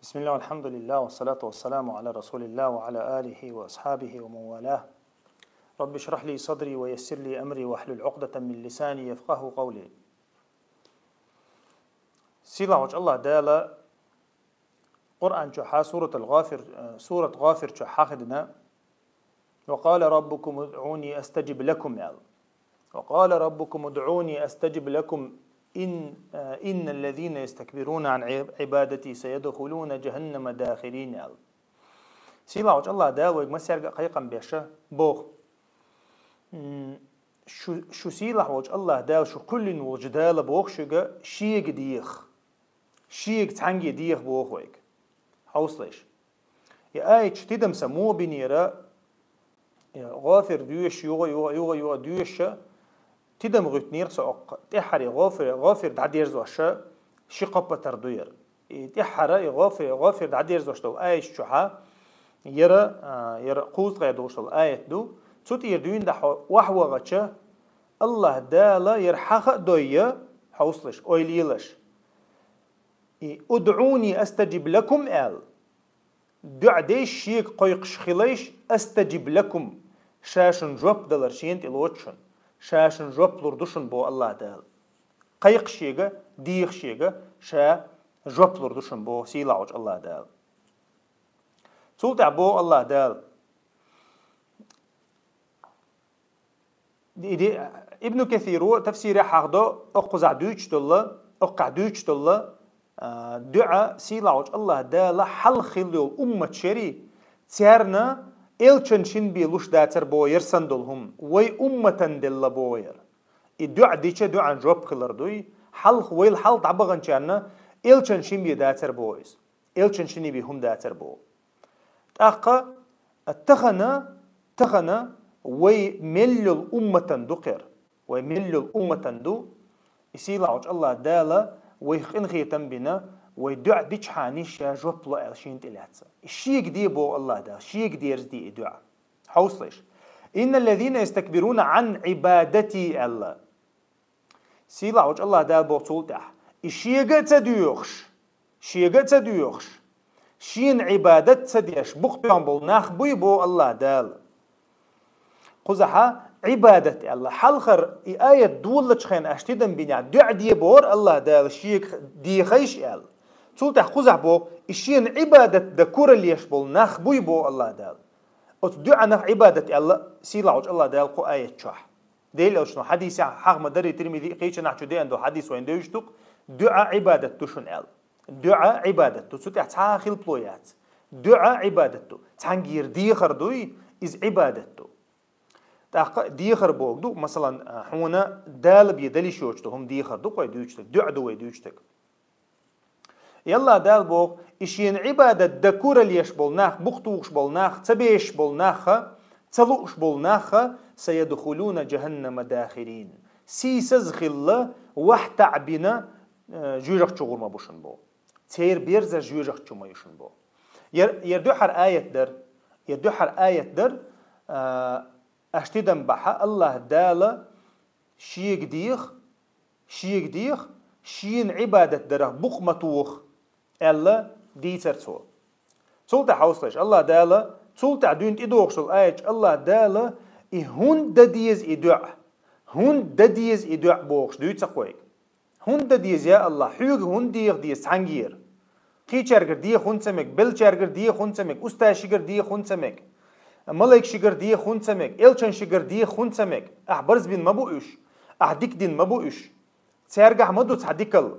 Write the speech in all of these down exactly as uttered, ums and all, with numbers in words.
بسم الله والحمد لله والصلاة والسلام على رسول الله وعلى آله وأصحابه ومن والاه. رب اشرح لي صدري ويسر لي أمري واحلل عقدة من لساني يفقه قولي. Сийлахь волчу Аллах Дала Къуръан чохьа суратал Гъафир, э, сурат Гъафир чохь хьахидина: «وقال ربكم ادعوني أستجب لكم», аьлла. «وقال ربكم ادعوني أستجب لكم، إن، إن الذين يستكبرون عن عبادتي سيدخلون جهنم داخرين», аьлла. Сийлахь волчу Аллах Дала вайга массаьрга а кхайкхам беш боху: м, шу, шу сийлахь волчу Аллах Дала шу кхоьллина волчу Дала боху шуьга, шега деха. Шега цхьаьнгге деха боху вайга. Хьовсалаш. И аят чу тидам сан муха бинера, и Гъафир доьшуш, юха, юха, юха, юха доьшуш, тидам гӀуьттинера со оккха. ТӀаьххьара и Гъафир, Гъафир дӀадерзош ши кхо патар ду яра. И тӀаьххьара и Гъафир, Гъафир дӀадерзош долу аят чохьа, яра, а, яра кхузткъе долуш долу аят ду. Цу тӀера дуьйна дӀа хьо охьавахча, Аллах Дала яра хьаха а дойя, хьовсалаш, ойла елаш. И «ادعوني أستجب لكم» аьлла. ДуьӀа деш шега кхойкхуш хилайш, «أستجب لكم», ша шун жоп далар шена тӀе лоцу шуна. Ша шун жоп лур ду шуна боху Аллах Дала. Кхайкха шега, деха шега, ша жоп лур ду шуна боху сийлахь волчу Аллах Дала. Цул тӀаьхьа боху Аллах Дала. Ди-, ди-, Ибн Касиро тафсире хьахдо, оккхузахь дуьйцуш долла, оккхахь дуьйцуш долла, а, дуьӀа сийлахь волчу Аллах Дала хьалха хилла йолу уммат шерий, царна элчан шин бен луш дацар боху яра сан долу хӀума, вай умматан делла боху яра. И дуьӀа дича дуьӀан жоп хилар дуй, хьалха вайла хьалха дӀабаханчарна элчан шин бен дацар боху иза. Элчан шиний бен хӀума дацар боху. ТӀаккха тахана, тахана вай мел йолу умматан ду кхера. Вай мел йолу умматан ду, и сийлахь волчу Аллах Дала вайх къинхетам бина, вай дуьӀа дичхьана ша жоп ло аьлла шена тӀе лаьцна. И шега де боху Аллах Дала, шега дерза де и дуьӀа. Хьовсалаш. «إن الذين يستكبرون عن عبادتي» аьлла. Сийлахь волчу Аллах Дала боху цул тӀаьхьа: и шега а ца доьхуш, шега а ца доьхуш, шена Ӏибадат ца деш, букъ тоьхна болу нах буй боху Аллах Дала. Кхузахьа Ӏибадат аьлла. Хьалхара и аят долалучу хенахь аша тидам бинехь, дуьӀа де бохура Аллах Дала шега дехайш аьлла. Цул тӀаьхьа кхузахь боху, и шена Ӏибадат дан куралла еш болу нах буй боху Аллах Дала. Оцу дуьӀанах Ӏибадат аьлла сийлахь волчу Аллах Дала кху аят чохь. Делан элчано хьадисехь хьахма дарий, Тирмизи кхечанахь чу деана долу хьадис вайна девзаш ду-кх, дуьӀа Ӏибадат ду шуна аьлла. ДуьӀа Ӏибадат ду. Цу тӀехь цхьа а хилпало яц. ДуьӀа Ӏибадат ду. Цхьаьнггера дехар дуй, иза Ӏибадат ду. ТӀаккха дехар боху ду, масалан, хьуна Дала бен дала йиш йоцуш долу хӀума дехар ду-кх вай дуьйцуш дерг, дуьӀа ду вай дуьйцуш дерг. Аллах Дала боху, и шена Ӏибадат дан куралла еш болу нах, букъ тухуш болу нах, ца бешаш болу нах, ца лууш болу нах, «سيدخلون جهنم داخرين». Сийсаза хилла, ваьхьа таӀ бина, э, жоьжахати чу гӀур ма бу шуна боху. Церан берзар жоьжахати чу ма ю шуна боху. Яр, яр дуьххьара аят дара, яр дуьххьара аят дара, э, аша тидам бахьа Аллах Дала шега деха, шега деха, шена Ӏибадат дарах букъ ма тоха, аьлла дийцар цо. Цул тӀаьхьа хьовсалаш, Аллах Дала, цул тӀаьхьа дуьйна тӀедогӀуш долу аят чу Аллах Дала, и хӀунда дан деза и дуьӀа? ХӀунда дан деза и дуьӀа бохуш дуьйцу-кх вайга. ХӀунда дан деза, я Аллах, хьоьга хӀунда деха деза цхьаьнггера? Кхечаьргара деха хӀунда ца мега, беллачаьргара деха хӀунда ца мега, устазашкара деха хӀунда ца мега, малайкашкара деха хӀунда ца мега, элчанашкара деха хӀунда ца мега? Ахь барз бина ма бу уьш, ахь дика дина ма бу уьш. Цаьргахь ма ду цхьа дикалла,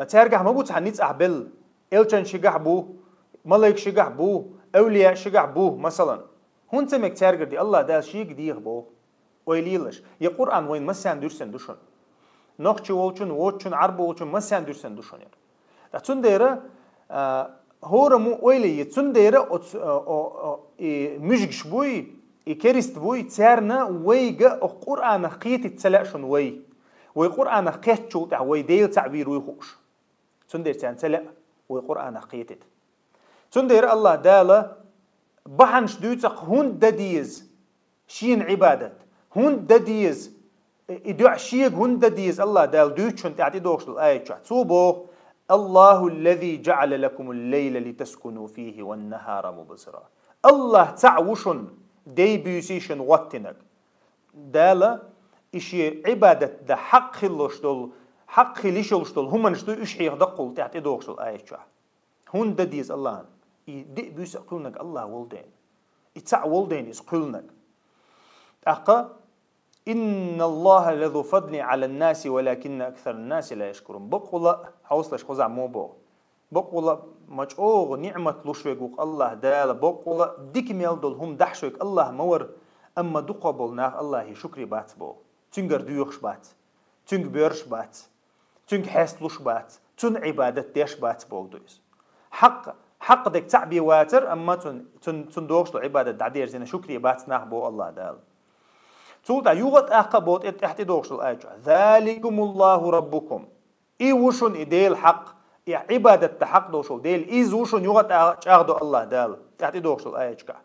цаьргахь ма бу цхьа ницкъ ахь белла, элчанашкахь бу, малайкашкахь бу, эвлияашкахь бу, масалан. ХӀунда ца мега цаьргара де? Аллах Дала шега деха боху. Ойла елаш, я Къуръан вайна массарна дуьрсина ду шуна. Нохчи волчун, вочун, Ӏарбо волчун массарна дуьрсина ду шуна яра. Ткъа цундела, а, хӀора мо ойла е, цундела оц-, о, о, о, и муьжгаш буй, и керист буй, царна вайга оха Къуръанах кхетийта ца лаьа шуна вай. Вай Къуръанах кхеттачул тӀаьхьа вай Дела цхьаъ вийр вуй хууш. Цундела царна ца лаьа вай Къуръанах кхетийта. Цундела Аллах Дала бахьанаш дуьйцу-кх хӀунда дан деза, шена Ӏибадат хӀунда дан деза, и дуьӀа шега хӀунда дан деза Аллах Дала дуьйцучун тӀехь тӀедогӀуш долу аят чохь. Цо боху, الله الذي جعل لكم الليل لتسكنوا فيه والنهار مبصرا. Аллахь цаӀ ву шун, дей-буьйсий шун гӀоттинаг. Дала и шен Ӏибадат да хьакъ хилалуш долу, хьакъ хила йиш йолуш долу хӀуманаш ду, уьш хьеха даккхул тӀехь тӀедогӀуш долу аят чохь. ХӀунда деза Аллахьан? И диъ буьйса а кхуьлнаг Аллахь волу дела. И цаӀ волу дела иза кхуьлнаг. ТӀаккха: إن الله لذو فضل على الناس ولكن أكثر الناس لا يشكرون. Баккъула а, хьовсалаш кхузахь мо боху. Баккъула а ма чӀогӀа ниӀмат луш верг ву Аллахь Дала, баккъула а дика мел долу хӀума дахьаш верг Аллахь ма вара, амма дукхах болу нах Аллахье шукри бац боху. Цуьнгара доьхуш бац. Цуьнга боьрзуш бац. Цуьнга хьесталуш бац, цунна Ӏибадат деш бац боху ду иза. Хьакъ, хьакъ дерг цхьаъ бен вацара, амма цун, цун, цун догӀуш долу Ӏибадат дӀадерзина шукри бац нах боху Аллахь Дала. Цул тӀаьхьа юха а тӀаккха а боху тӀе-, тӀехь тӀедогӀуш долу аят чохь: ذلكم الله ربكم. И ву шуна и Дела хьакъ, и Ӏибадат дан хьакъ долуш волу Дела, иза ву шуна юха а тӀа-, чӀагӀдо Аллахь Дала, тӀехь тӀедогӀуш долу аят чохь.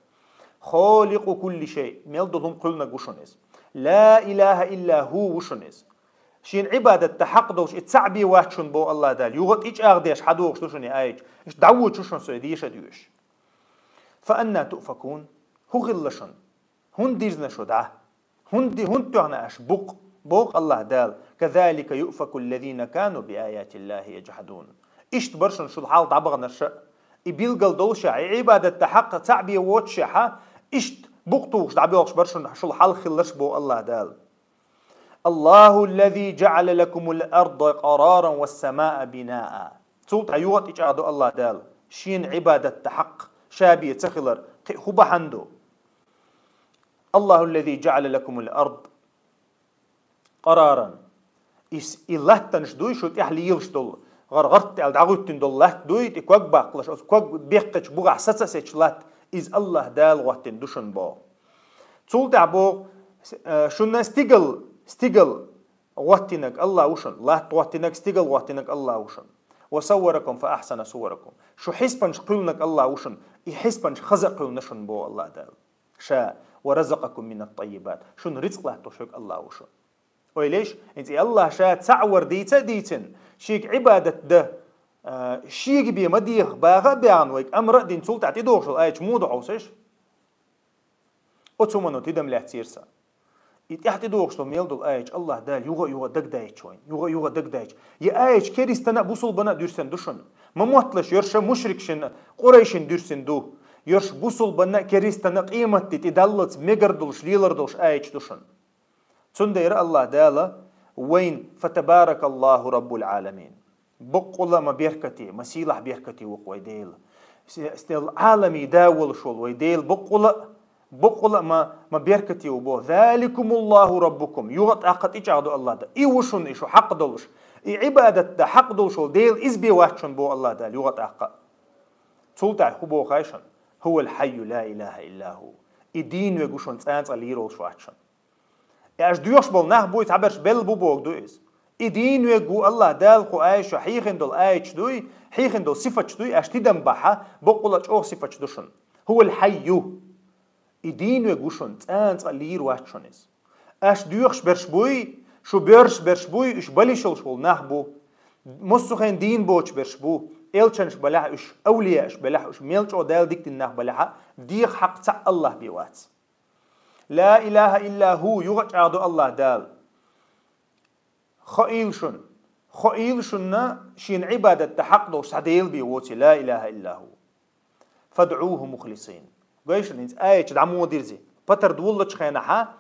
خالق كل شيء, мел долу хӀума кхуьлнарг ву шуна иза. لا إله إلا هو ву шуна иза. Шена Ӏибадат дан хьакъ долуш и цхьаъ бен вац шуна боху Аллахь Дала. Юха а тӀечӀагӀдеш хьадогӀуш ду шуна и аят. Иштта дӀавоьду шуна со и дешадоьшуш. فأنى تؤفكون. ХӀун хилла шуна? ХӀунда дирзина шу дӀа? ХӀунда, хӀунда тоьхна аша букъ? Боху Аллахь Дала: كذلك يؤفك الذين كانوا بآيات الله يجحدون. Иштта бара шуна шул хьал дӀабаханарша, и билгал долуша, и Ӏибадат дан хьакъ цхьаъ бен воцушехьа, иштта букъ тухуш дӀабоьлхуш бара шуна шул хьал хилларш боху Аллахь Дала. الله الذي جعل لكم الأرض قرارا والسماء بناء. Цул тӀаьхьа юха а тӀечӀагӀдо Аллахь Дала, шена Ӏибадат дан хьакъ ша бен ца хилар кхин хӀун бахьана ду? الله الذي جعل لكم الأرض قرارا. Ис, и латтанаш дуй шу тӀехь лелаш долу, гӀар-, гӀарт аьлла дӀагӀуьттина долу латта дуй, тӀе ког баккхалаш, оцу ког беккхачу бухахь саца а сечу латта, иза Аллахь Дала гӀоттина ду шуна боху. Цул тӀаьхьа боху, э, шуна стигал, стигал гӀоттинарг Аллахь ву шуна, латта гӀоттинарг, стигал гӀоттинарг Аллахь ву шуна. وصوركم فأحسن صوركم. Шу хьисапанаш кхуьлнарг Аллахь ву шуна, и хьисапанаш хаза а кхуьлна шуна боху Аллахь Дала. Ша, ورزقكم من الطيبات. Шуна рицкъ латтош верг Аллахь ву шуна. Ойла еш, хӀинца и Аллахь ша цхьаъ вар дийца а дийцина, шега Ӏибадат дан, а, шега бен ма деха баха а баьхна вайга амр а дина, цул тӀаьхьа тӀедогӀуш долу аят чохь муха ду хьовсаш? Оцу хӀумано тидам лаьцнера сан. И тӀаьхьа тӀедогӀуш долу мел долу аят чохь Аллахь Дала юха а юха а дагадайча вайна, юха а юха а дагадайча. И аят чохь керистанна а, бусулбанна а дуьрсина ду шуна. Ма мотталаш, йоьрша мушрикшин, къурайшин дуьрсина ду. Йоьрша бусулбанна а, керистанна а къематде тӀедаллалц мегар долуш, лелар долуш аят чохь ду шуна. Цундела Аллахь Дала вайна: فتبارك الله رب العالمين. Баккъула а ма беркате, ма сийлахь беркате ву-кх вай Дела. С-, стел Ӏаламийн да волуш волу вай Дела баккъула а, баккъула а ма, ма беркате ву боху. ذلكم الله ربكم. Юха а тӀаккха тӀечӀагӀдо Аллахь Дала. И ву шуна и шу хьакъ долуш, и Ӏибадат дан хьакъ долуш волу Дела, иза бен вац шуна боху Аллахь Дала юха а тӀаккха. Цул тӀаьхьа хӀун боху хай шуна? هو الحي لا إله إلا هو. И дийна верг ву шуна, цкъа а цкъа лийр волуш вац шуна. И аша доьхуш болу нах буй, цхьаберш белла бу боху ду иза. И дийна верг ву Аллахь Дала кху аят чохь хьехина долу аят чохь дуй, хьехина долу сифат чохь дуй, аша тидам бахьа, баккъула а чӀогӀа сифат чохь ду шуна. هو الحي. И дийна верг ву шуна, цкъа а цкъа лийр вац шуна иза. Аша доьхуш берш буй, шу боьрзуш берш буй, уьш балла йиш йолуш болу нах бу. Массо а хенахь дийна боцуш берш бу. Элчанаш балахь уьш, авлияаш балахь уьш, мел чӀогӀа Дала дика дина нах балахь а, деха хьакъ цхьаъ Аллахь бен вац. لا إله إلا هو, юха а чӀагӀдо Аллахь Дала. Хаийла шуна. Хаийла шуна, шена Ӏибадат дан хьакъ долуш цхьа Дела бен воций, لا إله إلا هو. فادعوه مخلصين. Гой шуна, хӀинца аят чохь дӀа муха дирзи. Патар доллучу хенахьа,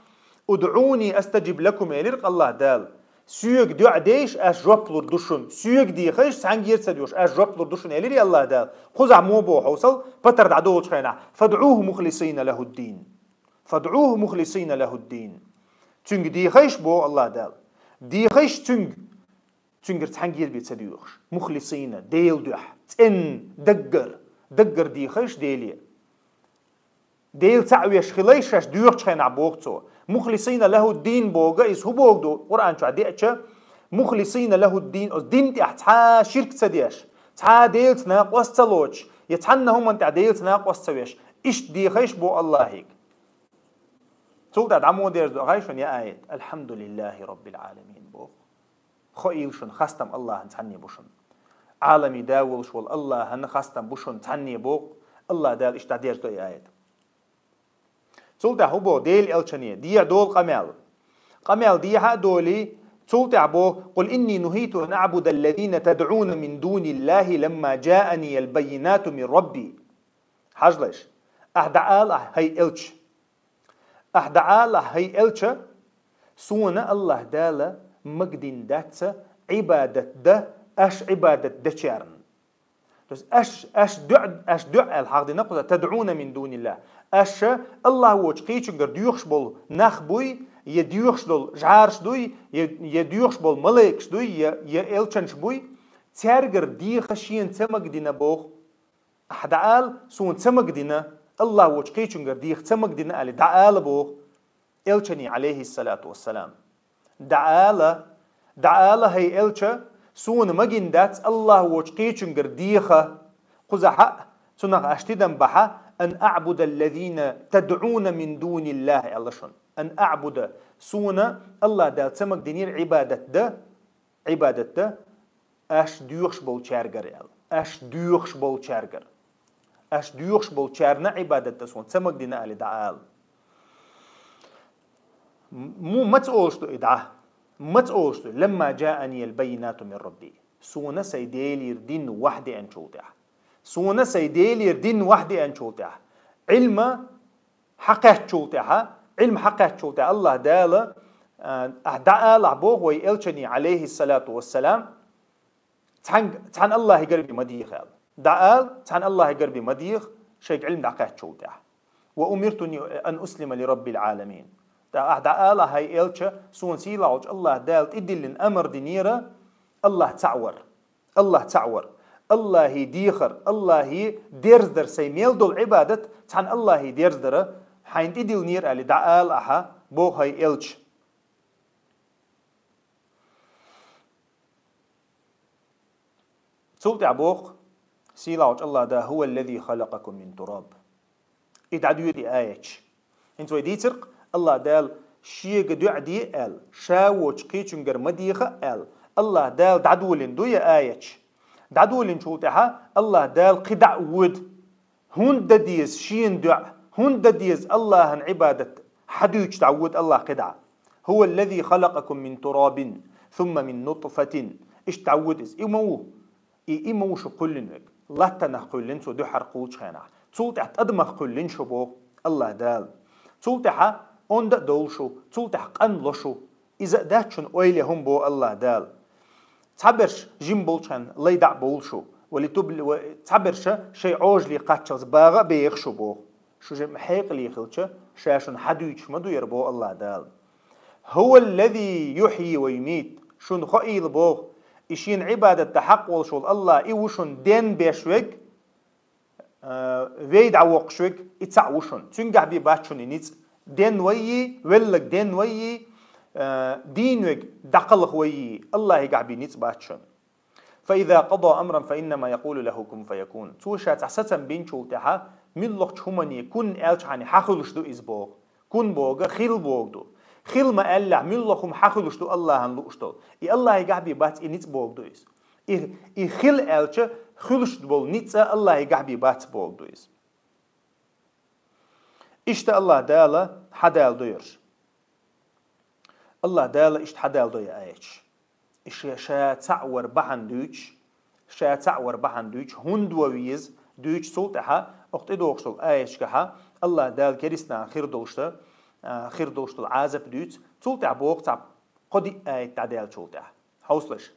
ادعوني أستجب لكم, элира-кх Аллахь Дала. Соьга доӀа дейша, ас жоп лур ду шуна. Соьга дехайша, цхьаьнгара ца доьхуш, ас жоп лур ду шуна, элира Аллахь Дала. Кхузахь муха боху хьовсал, патар дӀадолучу хенахь: فادعوه مخلصين له الدين. فادعوه مخلصين له الدين. Цуьнга дехайша, боху Аллахь Дала. Дехайша Цуьнга, Цуьнгара цхьаьнгара бен ца доьхуш. مخلصين, Делан дуьхьа. ЦӀена, даггара, даггара дехайша Деле. Дела цхьаъ веш хилайша шаьш доьхучу хенахь, боху Цо. مخلصين له الدين боху, иза хӀун боху ду, Къуръан чохь деача, مخلصين له الدين, оцу дин тӀехь цхьа а ширк ца деш, цхьа а Делаца накъост ца лоцуш, я цхьанна хӀуманна тӀехь Делаца накъост ца веш, иштта дехайша, боху, Аллахьига. Цул тӀаьхьа дӀа муха дерзадо хай шуна и аят: الحمد لله رب العالمين боху. Хаийла шуна, хастам Аллахьан цхьанне бу шуна. Ӏаламий да волуш волу АллахӀан хастам бу шуна цхьанне боху, АллахӀ Дала иштта дӀадерзадо и аят. Цул тӀаьхьа хӀун боху Делан элчане, дехьа долу къамел. Къамел дехьа а долий, цул тӀаьхьа боху: «Къул инни нухӀиту ан аъбуда аллазина тадӀуна мин дуниллахӀи ламма джаъаниял баййинату мин Рабби». Хьажалаш, ахь дӀаала ахь, хӀай элча. Ахь дӀаала ахь, хӀай элча, суна АллахӀ Дала магадина дац Ӏибадат дан, аш Ӏибадат дечарна. То есть аш, аш дуӀа, аш дуӀа аьлла хьахдина кхуза, тадӀуна мин дуниллахӀ. Аша АллахӀ воцчу кхечуьнгара доьхуш болу нах буй, я доьхуш долу жӀараш дуй, я, я доьхуш болу малайкаш дуй, я, я элчанаш буй, цаьргара деха шена ца магадина боху. Ахь дӀаала, суна ца магадина, АллахӀ воцчу кхечуьнгара деха ца магадина аьлла, дӀаала боху элчане, Ӏалайхиссалату вассалам. ДӀаала, дӀаала, хӀай элча, суна магийна дац АллахӀ воцчу кхечуьнгара деха. Кхузахь а, цунах аш тидам бахьа, ан аъбуда аллазина тадӀуна мин дуниллахӀи аьлла шуна. Ан аъбуда, суна АллахӀ Дала ца магадинера Ӏибадат дан, Ӏибадат дан, аш доьхуш болчаьргара аьлла. Аш доьхуш болчаьргара. Аш доьхуш болчарна Ӏибадат дан суна ца магадина аьлла дӀаала. Му маца олуш ду и дӀа? Маца олуш ду? Ламма джаъаниял баййинату мин Рабби. Суна сайн Делера дин вахдеанчул тӀаьхьа. Суна сайн Делера дин вахдеанчул тӀаьхьа. Ӏилма хьакхаьччул тӀаьхьа, Ӏилма хьакхаьччул тӀаьхьа АллахӀ Дала, а, ахь дӀаала ахь боху вай элчане, Ӏалайхиссалату вассалам, цхьаьнга, цхьана АллахӀигара бен ма деха аьлла. ДӀаала, цхьана АллахӀигара бен ма деха, шайга Ӏилма дӀакхаьччул тӀаьхьа. Ва умирту ан услима ли Раббил Ӏаламин. ТӀаккха ахь дӀаала, хӀай элча, суна сийлахьчу АллахӀ Дала тӀедиллина амар динера АллахӀ цхьаъ вар. АллахӀ цхьаъ вар. АллахӀе дехар, АллахӀе дерзадар, сайн мел долу Ӏибадат цхьана АллахӀе дерзадара хьайна тӀедиллинера аьлла дӀаала ахьа, боху хӀай элча. Цул тӀаьхьа боху сийлахьчу АллахӀ Дала: «ХӀува аллази халакъакум мин тураб». И дӀадоьду и аяташ. ХӀинца вай дийцира-кх, АллахӀ Дала шега дуӀа де аьлла, ша воцчу кхечуьнгара ма деха аьлла, АллахӀ Дала дӀадолийна ду и аяташ. ДӀадолийначул тӀаьхьа АллахӀ Дала кхидӀа а воьду. ХӀунда дан деза шена дуӀа, хӀунда дан деза АллахӀан Ӏибадат хьадуьйцуш дӀавоьду АллахӀ кхидӀа. «ХӀува аллази халакъакум мин турабин, сумма мин нутфатин». Иштта дӀавоьду иза. И ма ву? И, и ма ву шу кхоьллина верг? Латтанах кхоьллина цо дуьххьара кхуллучу хенахь. Цул тӀаьхьа тӀадамах кхоьллина шу боху АллахӀ Дала. Цул тӀаьхьа онда а довлу шу, цул тӀаьхьа къанло шу. Иза а дац шуна ойла хӀума боху АллахӀ Дала. Цхьаберш жима болчу хенахь лай дӀа а бовлу шу. Ва литубли-, ва цхьаберша шайн Ӏожале кхаччалц багӀа а беха шу боху. Шу жима хьекъале хилча, ша шуна хьадуьйцуш ма ду яра боху АллахӀ Дала. «ХӀува аллази юхьйи ва юмит». Шуна хоийла боху, и шена Ӏибадат дан хьакъ волуш волу АллахӀ, и ву шуна денбеш верг, а, вей дӀавоккхуш верг, и цхьаъ ву шуна. Цуьнгахь бен бац шуна и ницкъ. Денвайи, велларг денвайи, а, дийна верг дӀакхалхавайи, АллахӀигахь бен ницкъ бац шуна. «Фа иза къада амран фа иннама якъулу лахӀу кун фаякун». Цо ша цхьа сацам бинчул тӀаьхьа, муьлххачу хӀумане кун аьлчахьана хьахуьлуш ду иза боху. Кун бохург хила бохург ду. Хила ма аьллехь, муьлхха хӀума хьахуьлуш ду АллахӀан лууш долу. И АллахӀигахь бен бац и ницкъ бохург ду иза. И, и хила аьлча, хуьлуш болу ницкъ АллахӀигахь бен бац бохург ду иза. Иштта АллахӀ Дала хьадалдо ерш. АллахӀ Дала иштта хьадалдо и аяташ. И ша, ша цхьаъ вар бахьана дуьйцуш, ша цхьаъ вар бахьана дуьйцуш, хӀунда ван веза дуьйцуш, цул тӀаьхьа, окху тӀедогӀуш долу аяташкахьа, АллахӀ Дала керистанан хир долуш дан, а, хир долуш долу Ӏазап дуьйцу, цул тӀаьхьа боху цхьа кхо-диъ аят дӀадаьллачул тӀаьхьа. Хьовсалаш.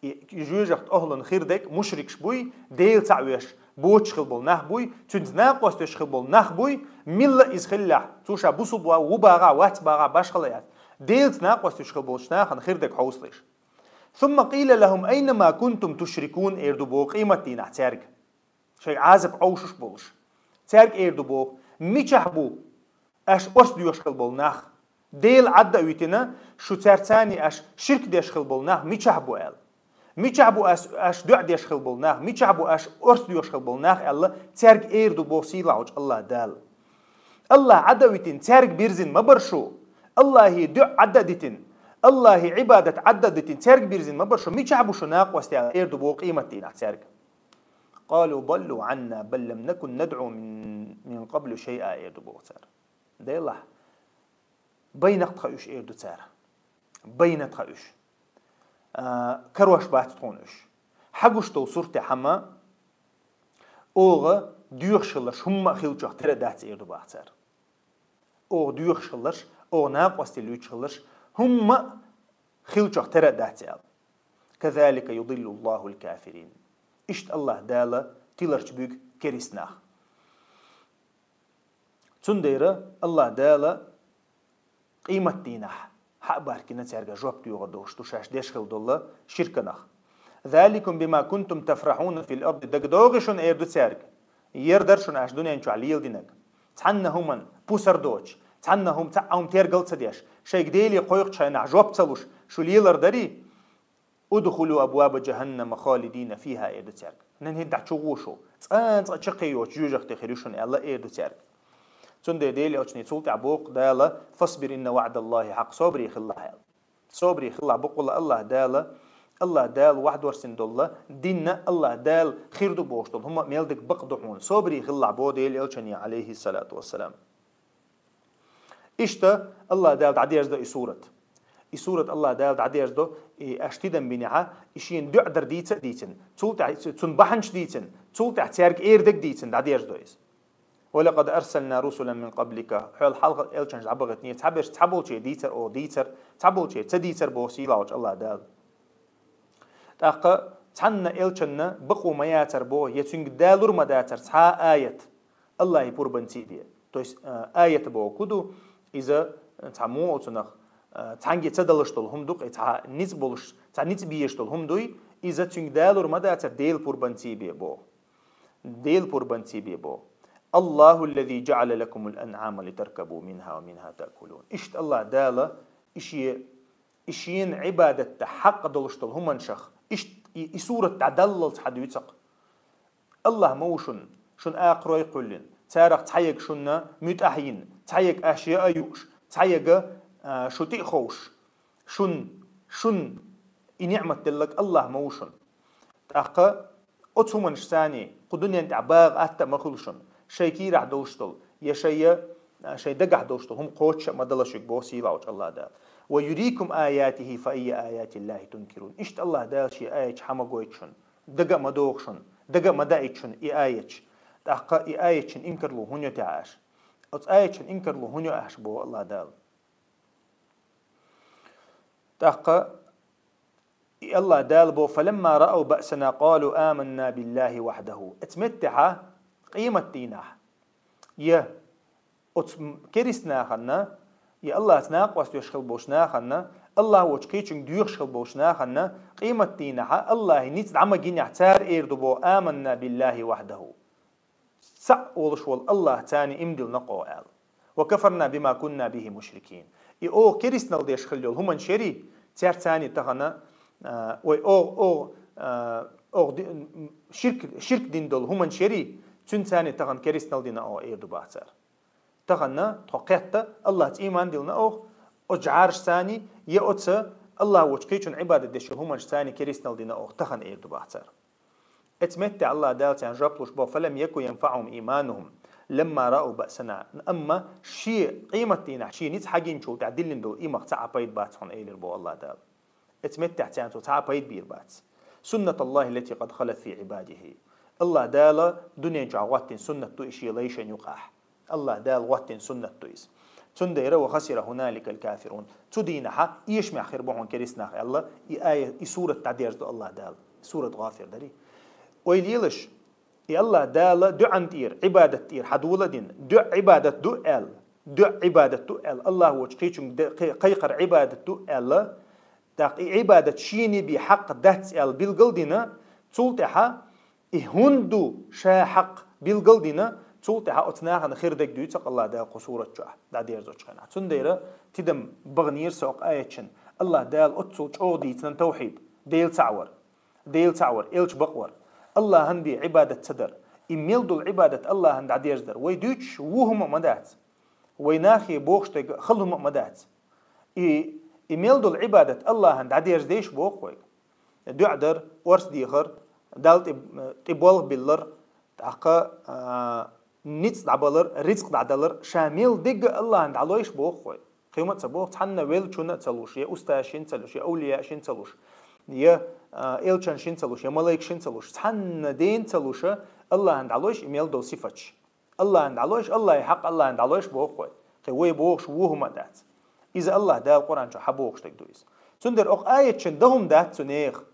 И жоьжахатин охӀлан хир дерг мушрикаш буй, Дела цхьаъ веш боцуш хила болу нах буй, цуьнца накъост веш хила болу нах буй, милла иза хиллехь, цо ша бусулба ву багӀахь, вац багӀахь, башхала яц. Делаца накъост веш хила болчу нахана хир дерг хьовсалаш. «Сумма къийла лахӀум айна ма кунтум тушрикун», эр ду боху къематдийнахь цаьрга. Шайн Ӏазап Ӏовшуш болуш. Цаьрга эр ду боху: «Мичахь бу аша орца доьхуш хила болу нах? Дела Ӏадда а витина, шу цаьрца цхьаьна аша ширк деш хила болу нах мичахь бу?» аьлла. «Мичахь бу аш, аша дуӀа деш хила болу нах? Мичахь бу аша орца доьхуш хила болу нах?» аьлла, цаьрга эр ду боху сийлахьчу АллахӀ Дала. АллахӀ Ӏадда а витина, цаьрга бирзина ма бара шу. АллахӀе дуӀа Ӏадда а дитина, Аллахьи Ӏибадат Ӏадда дитина цаьрга бирзина ма бара шу, мичахь бу шун накъостий аьлла, эр ду боху къематдийнахь цаьрга. قالوا ضلوا عنا بل لم نكن ندعو من من قبل شيئا, эр ду боху цара. Делахь, байна тха уьш, эр ду цара. Байна тха уьш. А, карош бац тхуна уьш. Хьагуш долу суртехь хьама, оха доьхуш хиларш хӀумма а хиллачух тера дац, эр ду боху цара. Оха доьхуш хиларш, оха накъостий луьйчуш хиларш хӀумма а хиллачух тера дац аьлла. كذلك يضل الله الكافرين. Иштта Аллахь Дала тиларчу буьгу керист нах. Цундела Аллахь Дала къематдийнахь хьа а баркина цаьрга жоп доьхур долуш ду шаьш деш хила долу ширканах. ذلكم بما كنتم تفرحون في الأرض, дагадогӀий шуна, эр ду цаьрга. Ер дара шуна аша дуьнен чохь леладинарг. Цхьанна хӀуманна пусар доцуш, цхьанна хӀума, цхьаъ хӀума тергал ца деш, шайга Деле кхойкхучу хенахь жоп ца луш, шу лелар дарий? ادخلوا أبواب جهنم خالدين فيها, эр ду цаьрга. Нан хӀинца чу гӀо шу, цкъа-цкъа чаккхе йоцу жоьжахати хир ю шуна аьлла, эр ду цаьрга. Цундела Делан элчане цул тӀаьхьа боху Дала: فاصبر إن وعد الله حق, собаре хилалахь аьлла. Собаре хилалахь бакъволу Аллахь Дала, Аллахь Дала ваӀда дорсина долу динна, Аллахь Дала хир ду бохуш долу хӀума мел дика бакъ ду хьуна. Собаре хилалахь боху Делан элчане, алейхиссалату вассалам. Иштта Аллахь Дала дӀадерзадо и сурат. И сурат Аллахь Дала дӀадерзадо, и аша тидам бинехьа, и шена дуьхьа дар дийца а дийцина, цул тӀаьхьа цунна бахьанаш дийцина, цул тӀаьхьа цаьрга эр дерг дийцина дӀадерзадо иза. ولقد أرسلنا رسلا من قبلك, хьол хьалха элчанаш дӀабахийтинера, цхьаберш цхьаболче дийцар, оха дийцар, цхьаболче ца дийцар боху сийлахьчу Аллахь Дала. ТӀаккха цхьанна элчанна бакъо ма яцар боху, я цуьнга далур ма дацар цхьа а аят Аллахьи пурбанций бен. То есть, а, аят боху ду, иза цхьа муха оцунах, а, цхьаьнгге ца далуш долу хӀума ду-кх, цхьа ницкъ болуш, цхьа ницкъ безаш долу хӀума дуй, иза цуьнга далур ма дацар Делан пурбанций бен боху. Делан пурбанций бен боху. الله الذي جعل لكم الأنعام لتركبوا منها ومنها تأكلون. Иштта Аллахь Дала и шен и шена Ӏибадатта хьакъ долуш долу хӀуманашах, иштта и, и сурат дӀадаллалц хьан дуьйцу-кх. Аллахь ма ву шуна, шуна акхарой кхоьллина, царах цхьаерг шуна муьтӀахь йина, цхьаерг аша яа а юуш, цхьаерг, а, шу тӀе а ховш, шун, шун и ниӀмат делларг Аллахь ма ву шуна. ТӀаккха оцу хӀуманашца кху дуьнен тӀехь багӀа атта а ма хуьлу шуна, шайн кийрахь долуш долу, я шайн, шайн дагахь долуш долу хӀума кхочуш а ма дала шуьга боху сийлахьчу Аллахь Дала. ويريكم آياته فأي آيات الله تنكرون. Иштта Аллахь Дала шен аяташ хьа ма гойту шуна, дага а ма догӀу шуна, дага а ма даийту шуна и аяташ. ТӀаккха и аяташна инкарло хӀунда йо техьа аша? Оцу аяташна инкарло хӀунда йо аша боху Аллахь Дала. ТӀаккха и Аллахь Дала боху: فلما رأوا بأسنا قالوا آمنا بالله وحده. Оцу меттехьа къематдийнахь, я оцу м-, керист нахана, я Аллахьца накъост веш хила болчу нахана, Аллахь волчу кхечуьнга доьхуш хила болчу нахана, къематдийнахьа Аллахьи ницкъ дӀа ма гинехь, цара эр ду боху: آمنا بالله وحده. Цхьаъ волуш волу Аллахь царна иман диллина-кх оха аьлла. وكفرنا بما كنا به مشركين. И оха керистанал деш хила йолу хӀуманаш ярий, цаьрца царна тахана, а, ой, оха, оха, а, оха ди-, м, ширк, ширк дина долу хӀуманаш ярий, цуьнца царна тахана керистанал дина оха эр ду боху цара. Тахана тхо кхетта Аллахьца иман диллина оха, оцу жӀарашца царна, я оцу Аллахь волчу кхечунна Ӏибадат деш йолу хӀуманашца царна керистанал дина оха тахана эр ду боху цара. Оцу меттехь Аллахь Дала царна жоп луш боху: فلم يك ينفعهم إيمانهم لما رأوا بأسنا. Амма шен къематдийнахь шен ницкъ хьагинчул тӀаьхьа диллина долу имах цхьа а пайда бац хьуна, элира боху Аллахь Дала. Оцу меттехь царна цо цхьа а пайда бийр бац. سنة الله التي قد خلت في عباده. Аллахь Дала дуьнен чохь гӀоттина суннат ду и шен лайшна юкъахь. Аллахь Дала гӀоттина суннат ду иза. Цундела: وخسر هنالك الكافرون. Цу дийнахьа эшамехь хир бу хьуна керист нах аьлла, и ая, и сурат дӀадерзадо Аллахь Дала. Сурат ГӀафир дарий. Ойла елаш, и Аллахь Дала дуьӀан тӀера, Ӏибадат тӀера хьан дола а дина, дуьӀа Ӏибадат ду аьлла, дуьӀа Ӏибадат ду аьлла, Аллахь волчу кхечуьнга де-, кхе-, кхайкхар Ӏибадат ду аьлла, тӀаккха и Ӏибадат шена бен хьакъ дац аьлла билгал дина, цул тӀаьхьа и хӀунда ду ша хьакъ билгал дина, цул тӀаьхьа оцу нахана хир дерг дуьйцу-кх Аллахь Дала кху сурат чохь дӀадерзочу хенахь. Цундела тидам баханера со кху аяташна. Аллахь Дала оццул чӀогӀа дийцина тавхьид, Дела цхьаъ вар, Дела цхьаъ вар, элча бакъ вар, Аллахьан бен Ӏибадат ца дар. И мел долу Ӏибадат Аллахьан дӀадерзадар. Вай дуьйцуш ву хӀума а ма дац. Вай нахе бохуш дерг хала хӀума а ма дац. И И мел долу Ӏибадат Аллахьан дӀадерзадеш боху вайга. ДоӀа дар, орца дехар, Далла тӀе, тӀе болх биллар, тӀаккха, а, ницкъ дӀабалар, рицкъ дӀадалар, ша мел дерг а Аллахьан дӀалойш боху вай. Кхин хӀума а ца боху, цхьанна веллачунна а ца луш, я устазашна ца луш, я авлияашна ца луш, я, а, элчанашна ца луш, я малайкашна ца луш, цхьанна дена ца луш, Аллахьан дӀалойш и мел долу сифаташ. Аллахьан дӀалойш, Аллахьан хьакъ Аллахьан дӀалойш боху вай. Кхин вай бохуш вон хӀума а дац. Иза Аллахь Дала Къуръан чу хьабохуш дерг ду иза. Цундела окху аятчун дан хӀума дац цу нехан.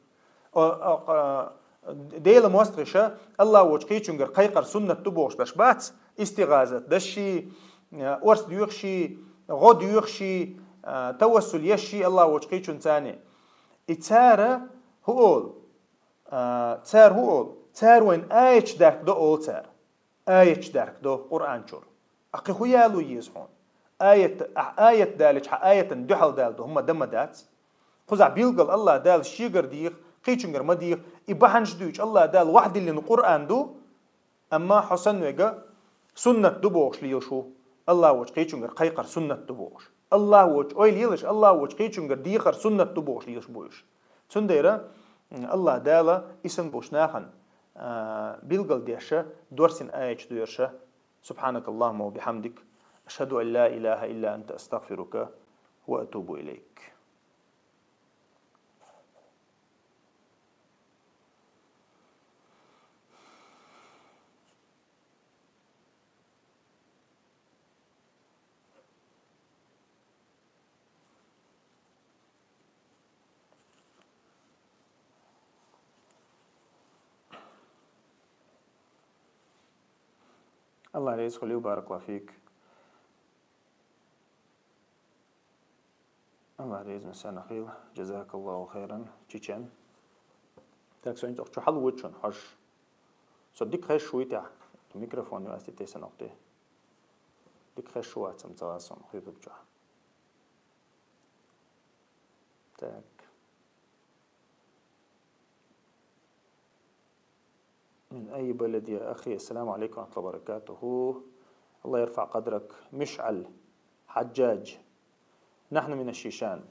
О-, окху, а, Делан мостагӀаша Аллахь волчу кхечуьнгара кхайкхар суннат ду бохуш берш бац, истигӀазат дашший, а, орца доьхуший, гӀо доьхуший, а, тавассул ешший Аллахь волчу кхечуьнца. И цара хӀун олу? А, цара хӀун олу? Цара вайна аяташ даркадо олу цара. Аяташ даркадо Къуръан чуьра. Ахь кхин хӀун яло еза хьуна? Аят, ахь аят далича, хьан аятан дуьхьал дала ду, хӀума дан ма дац. Кхузахь билггал Аллахь Дала шегара деха, кхечуьнгара ма деха. И бахьанаш дуьйцуш Аллахь Дала вахьдиллина Къуръан ду, амма хьо санна вега суннат ду бохуш лелаш ву. Аллахь волчу кхечуьнгара кхайкхар суннат ду бохуш. Аллахь волчу ойла елаш, Аллахь волчу кхечуьнгара дехар суннат ду бохуш лелаш бу уьш. Цундела, м, Аллахь Дала и санна болчу нахана, а, билггал деш, дорсина аяташ доьрзуш. سبحانك اللهم وبحمدك، أشهد أن لا إله إلا أنت، أستغفرك وأتوب إليك. Аллахь реза хуьлда, баракаллаху фик. Аллахь реза санна хуьлда, джазакаллаху хайран, чечен. Так, со хӀинца чу хьалавоьду шуна, хьожуш. Со дика хезаш вуй те, микрофон ю ас тӀе тесна вахте. Дика хезаш вац-м ца вац со хӀинца чохь. Так. من أي بلد يا أخي؟ السلام عليكم ورحمة الله وبركاته. الله يرفع قدرك. مشعل حجاج. نحن من الشيشان،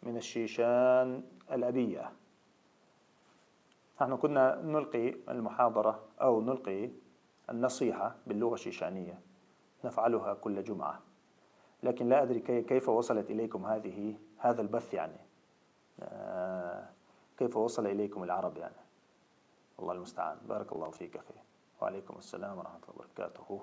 من الشيشان الأبية. نحن كنا نلقي المحاضرة أو نلقي النصيحة باللغة الشيشانية، نفعلها كل جمعة، لكن لا أدري كي-، كيف وصلت إليكم هذه، هذا البث يعني. آه، كيف وصل إليكم العرب يعني؟ الله المستعان. بارك الله فيك أخي. وعليكم السلام ورحمة الله وبركاته.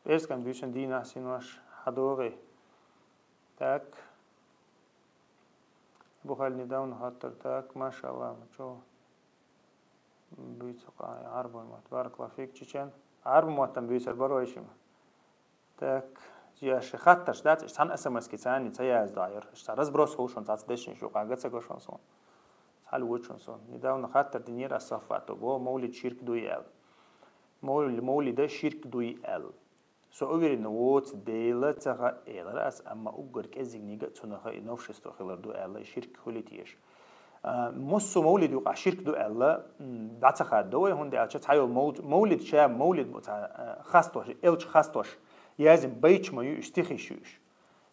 Персикан буьйсанна дийнахь синош хьадогӀий. Так. Бухаль недавно хаттар. Так, машалла, чо? Буьйцу къа-, Ӏарбой мотт. Баракаллаху фик, чечен. Ӏарбой мотт-м буьйцур бара вай шима. Так, я ши хаттарш дац, иштта цхьана эс эм эс-ки царна ца яздаьр. Иштта разброс хуьлу шуна, цхьацца дешнаш юкъа га ца го шуна суна. Цхьаьна вуьйцу шуна суна. Недавно хаттар динера ас-Саффато, бо мовлид ширк дуй аьлла. Мовли-, мовлида ширк дуй аьлла. Со уверенно воцу дела ца хаьа элира ас, амма уггар кӀеззигнига а цунах и новшество хилар ду аьлла, и ширк хуьлий теша. А, массо а мовлид юкъахь ширк ду аьлла, м, дӀа ца хаддо вай, хӀунда аьлча цхьайолу мов-, мовлид ша, мовлид бу цхьа, а, хастош, элча хастош, язйина байташ ма ю уьш, стихиш ю уьш.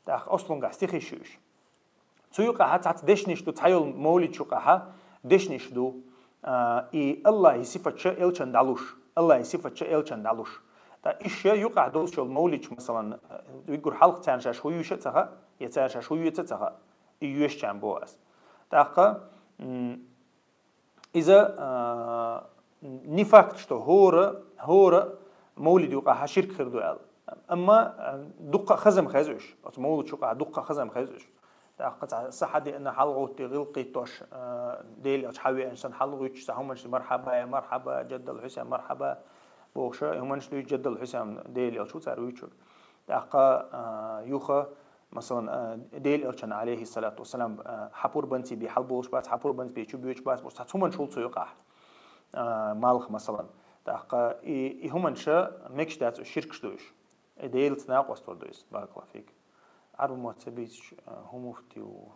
ТӀаккха ослунгахь стихиш ю уьш. Цу юкъахьа цхьацца дешнаш ду, цхьайолу мовлид юкъахьа дешнаш ду, а, и Аллахьи сифатша элчан дӀалуш, Аллахьи сифатша элчан дӀалуш. ТӀа иша юкъахь долуш йолу мовлидаш, масалан, виггур хьалха царна шаьш хӀу юьйша а ца хаьа, я царна шаьш хӀу йоьца а ца хаьа, и йоьшучарна боху ас. ТӀаккха, м, иза, а, не факт, что хӀора, хӀора мовлид юкъахьа ширк хир ду аьлла. Амма, а, дуккха а хазам хеза уьш. Оцу мовлид юкъахьа дуккха а хазам хеза уьш. ТӀаккха цхьа сахьа деана хьалагӀоттий гӀиллакх хӀиттош, а, Дела элча хьавеана санна хьалагӀуьттуш, цхьа хӀуманаш ду, мархьаба, я мархьаба, Джаддал Хьусен, мархьаба, бохуша, и хӀуманаш дуьйцу Джаддал Хьусен, Дела элча ву цара вуьйцург. ТӀаккха, а, юха, масалан, а, Дела элчан, алейхиссалату вассалам, а, хьапур банций бе хьалаболуш бац, хьапур банций бе чу боьдуш бац, бохуш, цхьа хӀуманаш хуьлу цу юкъахь, а, малх, масалан. ТӀаккха и, и хӀуманаш мегаш дац уьш, ширкаш ду уьш. И Делаца накъосталур ду иза, баракаллаху фик. Ӏарбий мотт ца бийцача, а, хӀун муфти ву?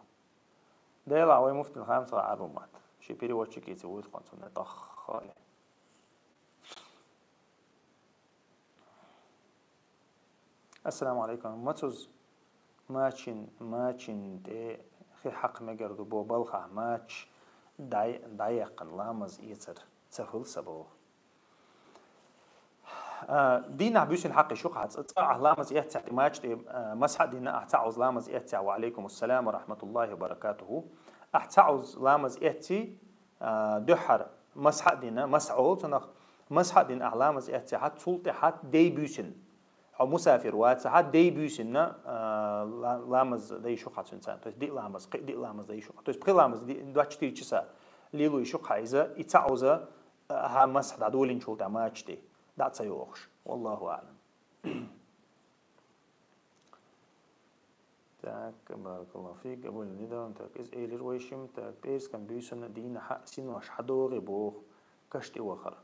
Делахь вай муфтин хам ца Ӏарбий мотт. Ши переводчик ийца вуйт кхонцунна таххали. Ассаламу алейкум. Мацуз мачин, мачин тӀе хи хьакха мегар ду бо балхахь мач дай, дайяхкан ламаз ецар ца хул са бо. А, дийнахь буьйсина хьакхи шу хьа, цӀа, цӀа ахь ламаз эццехь тӀе мач тӀе, а, масхьа дина, ахь цхьа Ӏуз ламаз эццехь, ва алейкум ассалам ва рахматуллахи ва баракатуху. Ахь цхьа Ӏуз ламаз эцци, а, дуьххьара масхьа дина, масхьа олу цунах, масхьа дина ахь ламаз эццехь, цул тӀаьхьа дей буьйсина. Хьо мусафир вацахьа, дей буьйсинна, а, ла-, ламаз дай шу хьа цуьнца. То есть диъ ламаз, кхи диъ ламаз дай шу хьа. То есть пхи ламаз ди-, двадцать четыре часа лелуй шу хьа иза, и цхьа Ӏуза, а, хьа масхь дӀадолинчул тӀе мачти, дӀа ца йохуш. Валлаху аълам. Так, баракаллаху фик, Абу Лидон, так, из элир вайшим, так, пӀерскан буьйсанна дийнахьа синош хьадогӀи боху, каш тӀе вахар.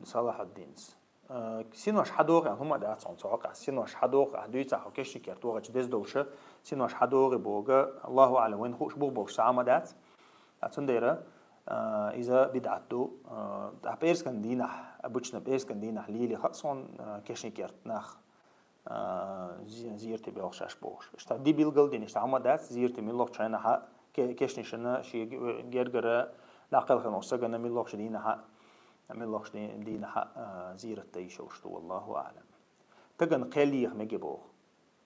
Салахьуддинс. А, синош хьадогӀи аьлла хӀума дац хьуна цу хьокъехь. Синош хьадогӀи, ахь дуьйцахь хьо кешнакерт вахачу деза долуша, синош хьадогӀи бога, Аллаху аълам, вайн хууш бух болуш цхьа хӀума дац. А цундела, а, иза бидӀат ду. А, а пӀерскан дийнахь, обычно пӀерскан дийнахь лийли хаьа суна, а, кешнакерт нах, а, зи-, зерти белхаш аш бохуш. Иштта ди билгал дина, иштта хӀума дац, зерти миллахчу хенахьа, ке-, кешнашна ши ге-, гергара дӀакхелхина сагана миллахчу дийнахьа, миллахчу ди-, дийнахьа, а, зерат дай йиш йолуш ду, валлаху аълам. Тагана кхел еха меге боху.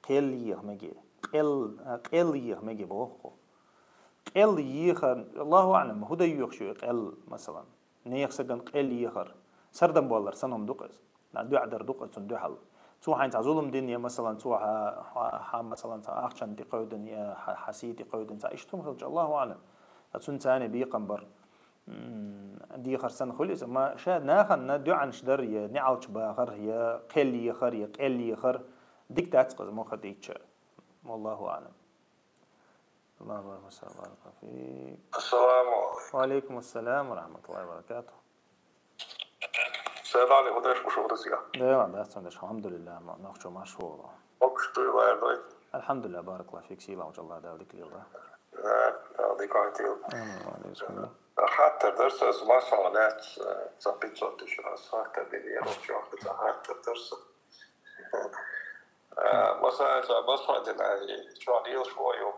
Кхел еха меге. Кхел, а, кхел еха меге боху. Кхел еха, Аллаху аълам, хӀу дай йоьхуш ю и кхел, масалан. Нехан сагана кхел ехар. Сардам боллар санна хӀума ду-кх иза. Нах дуьхьа дар ду-кх иза цунна дуьхьал. Цо хьайна цхьа зулам дина, я, масалан, цо хьа, хьа, хьа, масалан, цхьа ахчанна тӀекхевдина, я хьа, хьа сий тӀекхевдина, цхьа иштта хӀума хилча, Аллаху аълам. Ткъа цуьнан царна бекхам бар, м, дехар санна хуьлу иза. Ма ша нахана дуьӀанаш дар, я неӀалт бахар, я кхел ехар, я кхел ехар. Дика дац-кх иза, муха дийцча. Валлаху аълам. Аллаху акбар, салам алейкум. Ассаламу алейкум. Ва алейкум ассалам ва рахматуллахи ва баракатух. Сайд Ӏали, хӀун деш бу шу, хӀун деш? Да, да, сан деш, алхьамдулиллах, ма, нохчо марш вогӀу. Окуш дуй лайр дой? Алхьамдулиллах, баракаллаху фик, сийлахь волчу Аллах Дала дика лела. Да, Дала дика хьан тил. Амин, ва алейкум ассалам. Хаттар дар сан, масала, лаьц, ца пятьсот тысяч раз хаттар били, я рочу, хаттар дар сан. А, масала, ца масхьа дина, и чохь лелаш ву ю.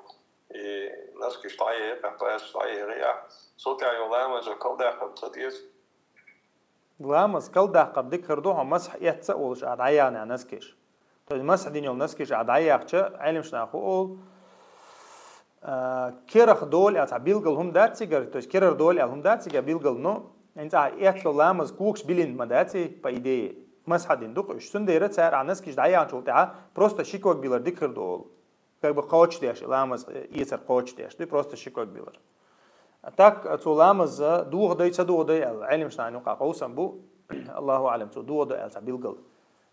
И носкаш дӀаехьа, паьрсаш дӀаехьа, цул тӀаьхьа йолу ламазо калдаккхар ца деза? Ламаз калдаккхар дика хир ду, хьо масхь эцна а волуш, ахь дӀаяхьна носкаш. То есть масхь дина йолу носкаш ахь дӀаяьхча, Ӏелимаш наха хӀу олу, а, керах долу аьлла цхьа билггал хӀума дац цигара, то есть керара долу аьлла хӀума дац цигара билггал, но хӀинца ахь эцна ламаз когаш билина ма дац и, по идее. Масхьа дина ду-кх уьш. Цундела цара ахь носкаш дӀаяхьначул тӀаьхьа просто ши ког билар дика хир ду олу. Как бы кхочушдеш, ламаз, э, эцар кхочушдеш, ду просто ши ког билар. А так, а, цо ламаз, а, дохадай, ца дохадай аьлла, Ӏелимаш нахана юкъахь къовсам бу, Аллаху аълам, цо дохадо аьлла цхьа билггал,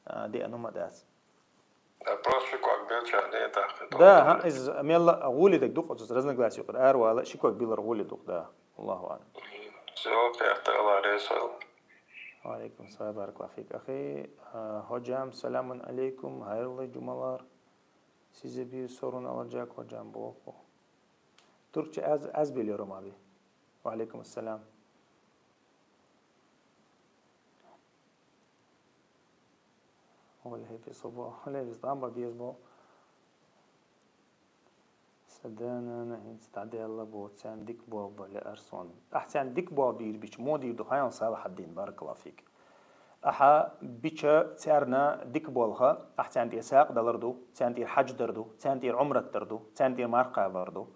а, деана хӀума дац. Да, просто ши ког белча, не так, это Да, вот ха, иза мелла а гӀоле дерг ду-кх, оцу разногласие юкъара аравала, ши ког билар гӀоле ду-кх, да. Аллаху аълам. Всё, кхетта, Аллах реза хуьлда. Ва алейкум салам, баракаллаху фик, ахи. А, ходжам, саламун алейкум, хайруллай жумалар. Сизе бир сорун аладжак, ходжам, боху. Туркча аз, аз билиро ма би. Ва алейкум ассалам. Оле хӀепи собо, оле виз дам ба безбо. Сан да-нана хӀинца дӀадаьлла бу, царна дика болх бан лаьара суна. Ахь царна дика болх бийр бича, муха дийр ду хьайна, Салахьаддин, баракаллаху фик. Ахьа бича царна дика болх, ахь царна тӀера сагӀа далар ду, царна тӀера хьаьж дар ду, царна тӀера Ӏумрат дар ду, царна тӀера марха кхабар ду.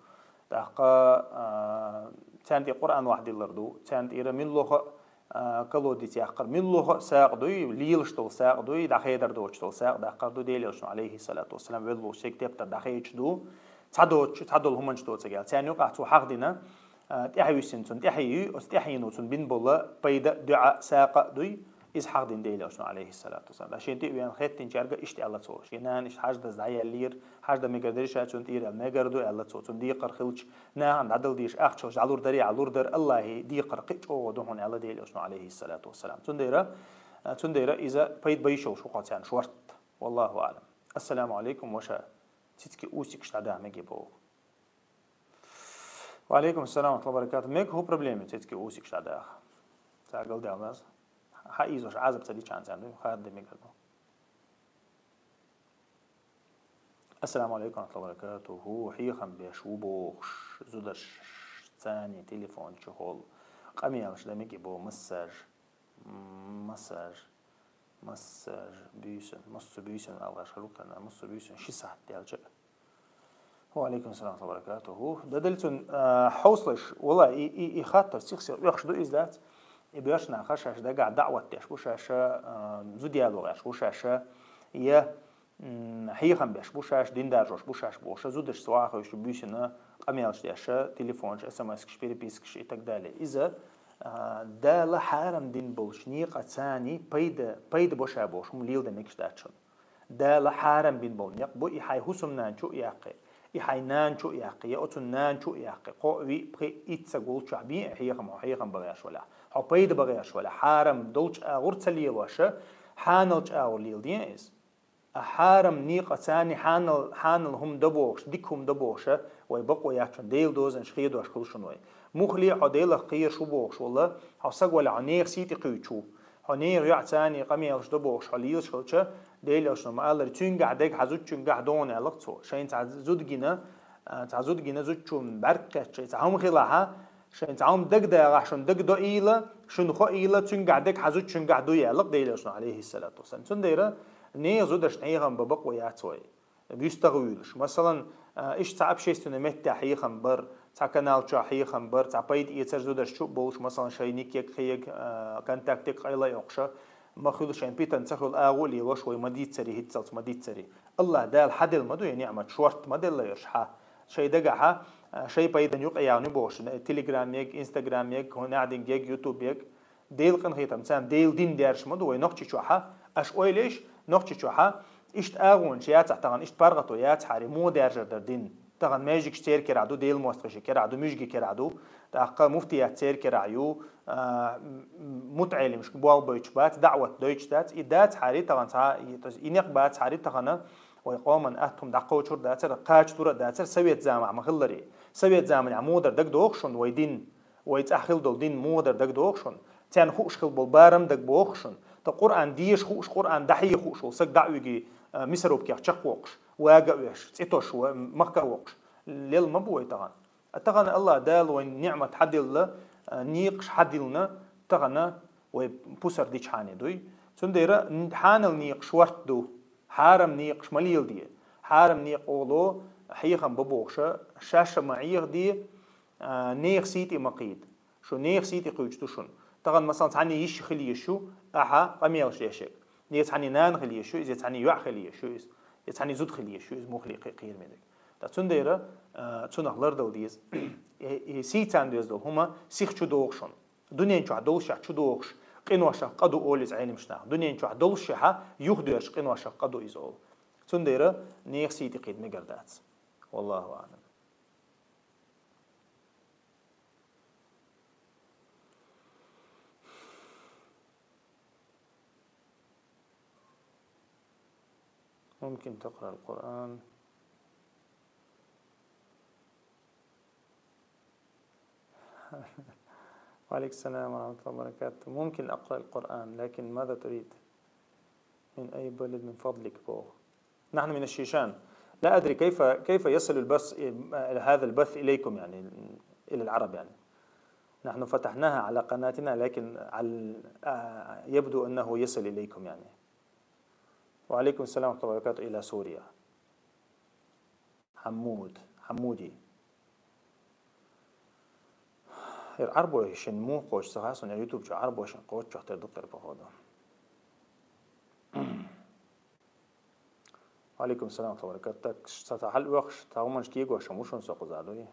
ТӀаккха, а, царна тӀера Къуръан вахьдиллар ду, царна тӀера муьлхха а, колодец яккхар, муьлхха а сагӀа дуй, лелаш долу сагӀа дуй, дӀахедар доцуш долу сагӀа даккхар ду, Делан Элчано, алейхиссалату вассалам, велла волчу шега тептар дӀахедаш ду, цхьа доцуш, цхьа долу хӀуманаш доцург аьлла. Царна юкъахь цо хьахдина, а, тӀаьхьа висина цунна тӀаьхье юй, оцу тӀаьхьено цунна бина болу пайда, дуьӀа, сагӀа а дуй, иза хьахдина Делан Элчано, алейхиссалату вассалам. Ткъа шен тӀе а веана хеттинчаьрга иштта аьлла цо. Шен нана иштта хьаьж даза дӀаяллера, хьаьж дан мегар дара ша цунна тӀера аьлла, мегар ду аьлла цо. Цунна декхар хилча, нахана дӀадала дезаш ахчалш дӀалур дарий, а лур дара, Аллахье декхар кхин а чӀогӀа ду хьуна аьлла Делан Элчано, алейхиссалату вассалам. Цундела, цундела иза пайда бай йиш йолуш ву-кх царна шортта. Валлаху аълам. Ассаламу алейкум, ваша. Цицки усикаш дӀадаха мега боху. Ва алейкум ассалам ва рахматуллахи ва баракатух. Мега хӀун проблема, цицки усикаш дӀадаха? Ца галдаьлла аз. Хьаийзош Ӏазап ца дичхьана царна, дуй, хадда мега боху. Ассаламу алейкум ва рахматуллахи ва баракатуху. Хьехам беш ву бохуш, зударш цани телефон чухула къамелаш дан мега бо массаж, м, массаж, массаж, буьйсан, массо буьйсан алгаш рукана, массо буьйсан ши сахьт делча. Ва алейкум салам ва баракатуху. Дадалцун, а, хьовсалаш, вала, и, и, и хаттар цих сел оьхуш ду иза дац. И боьрша наха шаьш дагахь даъват деш бу, шаьш, а, зуда яло гӀеш бу, шаьш, я М, хьехам беш бу шаьш, дин даржош бу шаьш бохуша, зудаш цу вахуьйшу буьйсина къамелаш деша, телефонаш, СМС-каш, перепискаш и так далее. Иза, а, Дала хьарам дин болуш некъа цани пайда, пайда боша бохуш, хӀума лелда мегаш дац шуна. Дала хьарам бин болу некъ бу, и хьай хӀусамнан чу а яккхи, и хьай нан чу а яккхи, я оцун нан чу а яккхи, кхо, виъ, пхи, итт ца гулчохь бен а хьехам, хьо хьехам багӀеш валахь, хьо пайда багӀеш валахь, хьарам долчу агӀур ца лелоша, хьаналчу агӀур лелден иза. А хьарам некъа цани хьанал, хьанал хӀума до бохуш, дика хӀума до бохуша, вай бакъо яц шуна, Делан дозанаш хедош хуьлу шуна вай. Муххале хьо Делах кхераш ву бохуш вала, хьо саг валахь, хьо нехан сий тӀе кхуьйчу. Хьо нехан йоӀ цани къамелаш до бохуш, хьо лелаш хилча, Дела йолчунах ма-аллара, цуьнгахь дега хьан зудчуьнгахь догӀун аьлла цо. Шайна цхьа зуда гина, а, цхьа зуда гина зудчун бӀаьрг кхетча, цхьа хӀума хилахьа, шайна цхьа хӀума дагадагӀахь, шуна дагадоийла, шуна хоийла, цуьнгахь дега хьан зудчуьнгахь дуй аьлла Дела йолчунах, алейхиссалату вассалам. Цундела нехан зудашна хьехам бан бакъо яц вай. БуьстагӀа вуьйлуш. Масалан, а, иштта цхьа общественный меттехь хьехам бар, цхьа канал чохь хьехам бар, цхьа пайда эцар зудаш чу а болуш, масалан, шайн никег, хег, а, контактег къайла а йоккхуша, ма хуьлу шайн питан ца хуьлу агӀо а лелош, вай ма дийцари, хӀинццалц ма дийцари. Аллах Дала хьаделла ма ду, я ниӀмат шорта ма делла йорш хьа. Шайн дагахьа, а, шайн пайдан юкъа яхни бохуш, телеграм ег, инстаграм ег, хӀун аьдинг ег, ютуб ег, Делан къинхетам царна, Делан дин дерш ма ду вай Нохчийчохьа, аша ойла еш, Нохчийчохьа, иштта агӀонаш яцахь тахана, иштта паргӀато яцахьари, муха дерзар дара дин. Тахана маьждигаш церан керахь ду, Делан мостагӀаша керахь ду, муьжги керахь ду, тӀаккха муфтият церан керахь ю, а, м-, м-, мутаӀелимаш болх бойтуш бац, даӀват дойтуш дац, и дацахьари тахана цхьа, и, то есть и некъ бацахьари тахана, вай къоман атта хӀума дӀакхочур дацара, кхача тур а дацара, совет замахь ма хиллари. Совет заманахь муха дара дагадогӀу шуна вай дин? Вай цӀахь хила долу дин муха дара дагадогӀу шуна? Царна хууш хила болу барам дагабоху шуна? Та Къуръан деша хууш, Къуръан дӀахьеха хууш волу саг дӀа а виги, а, мясорубкех чекхвоккхуш, вага а веш, цӀе тосуш, ва-, махка а воккхуш, лелла ма бу вай тахана. А тахана Аллах Дала вайн ниӀмат хьаделла, а, некъаш хьадиллина, тахана вай пусар дичхьане дуй. Цундела н-, хьанал некъаш ворт ду, хьарам некъаш ма леладе. Хьарам некъ оло, хьехам бан бохуша, шаьш а ма Ӏехаде, а, нехан сий тӀе ма кхийда. Шу нехан сий тӀе кхуьйчу ду шуна. Тахана, масалан, цхьанний йиш хила езаш ю, ахьа къамелаш дешерг. Я цхьанний нана хила езаш ю иза, я цхьанний йоӀ хила езаш ю иза, я цхьанний зуда хила езаш ю иза, муххале кхе-, кхераме дерг. Ткъа цундела, а, цунах лардала деза. И, и сийцан доьза долу хӀума сих чу догӀу шуна. Дуьнен чохь долушехь чу догӀуш, къиношах къа ду олу иза Ӏеламнаха. Дуьнен чохь долушехьа, юхадоьрзуш къиношах къа ду иза олу. Цундела нехан сий тӀе кхийда мегар дац. Валлаху аӀлам. ممكن تقرأ القرآن؟ وعليكم السلام ورحمة الله وبركاته. ممكن أقرأ القرآن، لكن ماذا تريد؟ من أي بلد من فضلك بو؟ نحن من الشيشان. لا أدري كيف، كيف يصل البث، هذا البث إليكم، يعني، إلى العرب، يعني. نحن فتحناها على قناتنا، لكن على، آه، يبدو أنه يصل إليكم، يعني. وعليكم السلام ورحمة الله وبركاته إلى سوريا. حمود، حمودي. Эр Ӏарбой шин муха кхочу ца хаьа суна, эр YouTube чу Ӏарбой шин кхочу чохь тера ду-кх эр, походу. Ва алейкум салам ва рахматуллахи ва баракатух. Так, ца та хьал оьхуш, та хӀуманаш кегош ма ву шуна со кхуза дуй.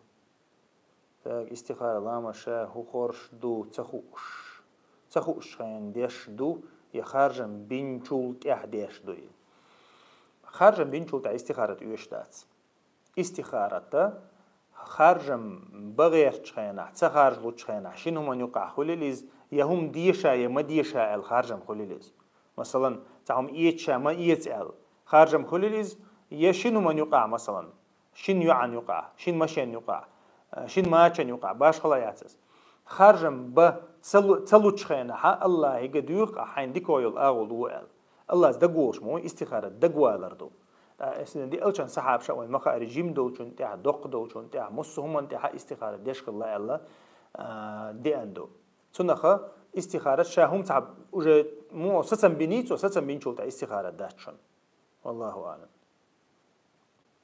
Так, истихара ламаз ша хӀун хорш ду, ца хууш. Ца хууш хен деш ду, я харжам бинчул тӀаьхьа деш дуй. Харжам бинчул тӀаьхьа истихарат оьшуш дац. Истихарата харжам бан гӀертачу хенахь, ца харжлучу хенахь, шина хӀуманна юкъахь хуьлийла иза, я хӀума деша, я ма деша аьлла харжам хуьлийла иза. Масалан, цхьа хӀума эца ша, ма эца аьлла харжам хуьлийла иза, Я шин хӀуман юкъахь, масалан, шин йоӀан юкъахь, шин машен юкъахь, э, шин мачан юкъахь, башхала яц иза. Харжам ба ца лу-, ца лучу хенахьа Аллахьига дуьйху ахь хьайн дика йолу агӀо ло аьлла. Аллас дагаволуш ма ву, истихара дагавалар ду. Ткъа эсна диъалчан сахьабаша вайн ма хаъара жима долчун тӀехь, доккха долчун тӀехь, муссу хӀуманна тӀехь истихара деш хилла аьлла, а, деана ду. Цунаха истихара ша хӀума ца уже му сацам биний, цо сацам бинчул тӀе истихара дац шуна. Валлаху аълам.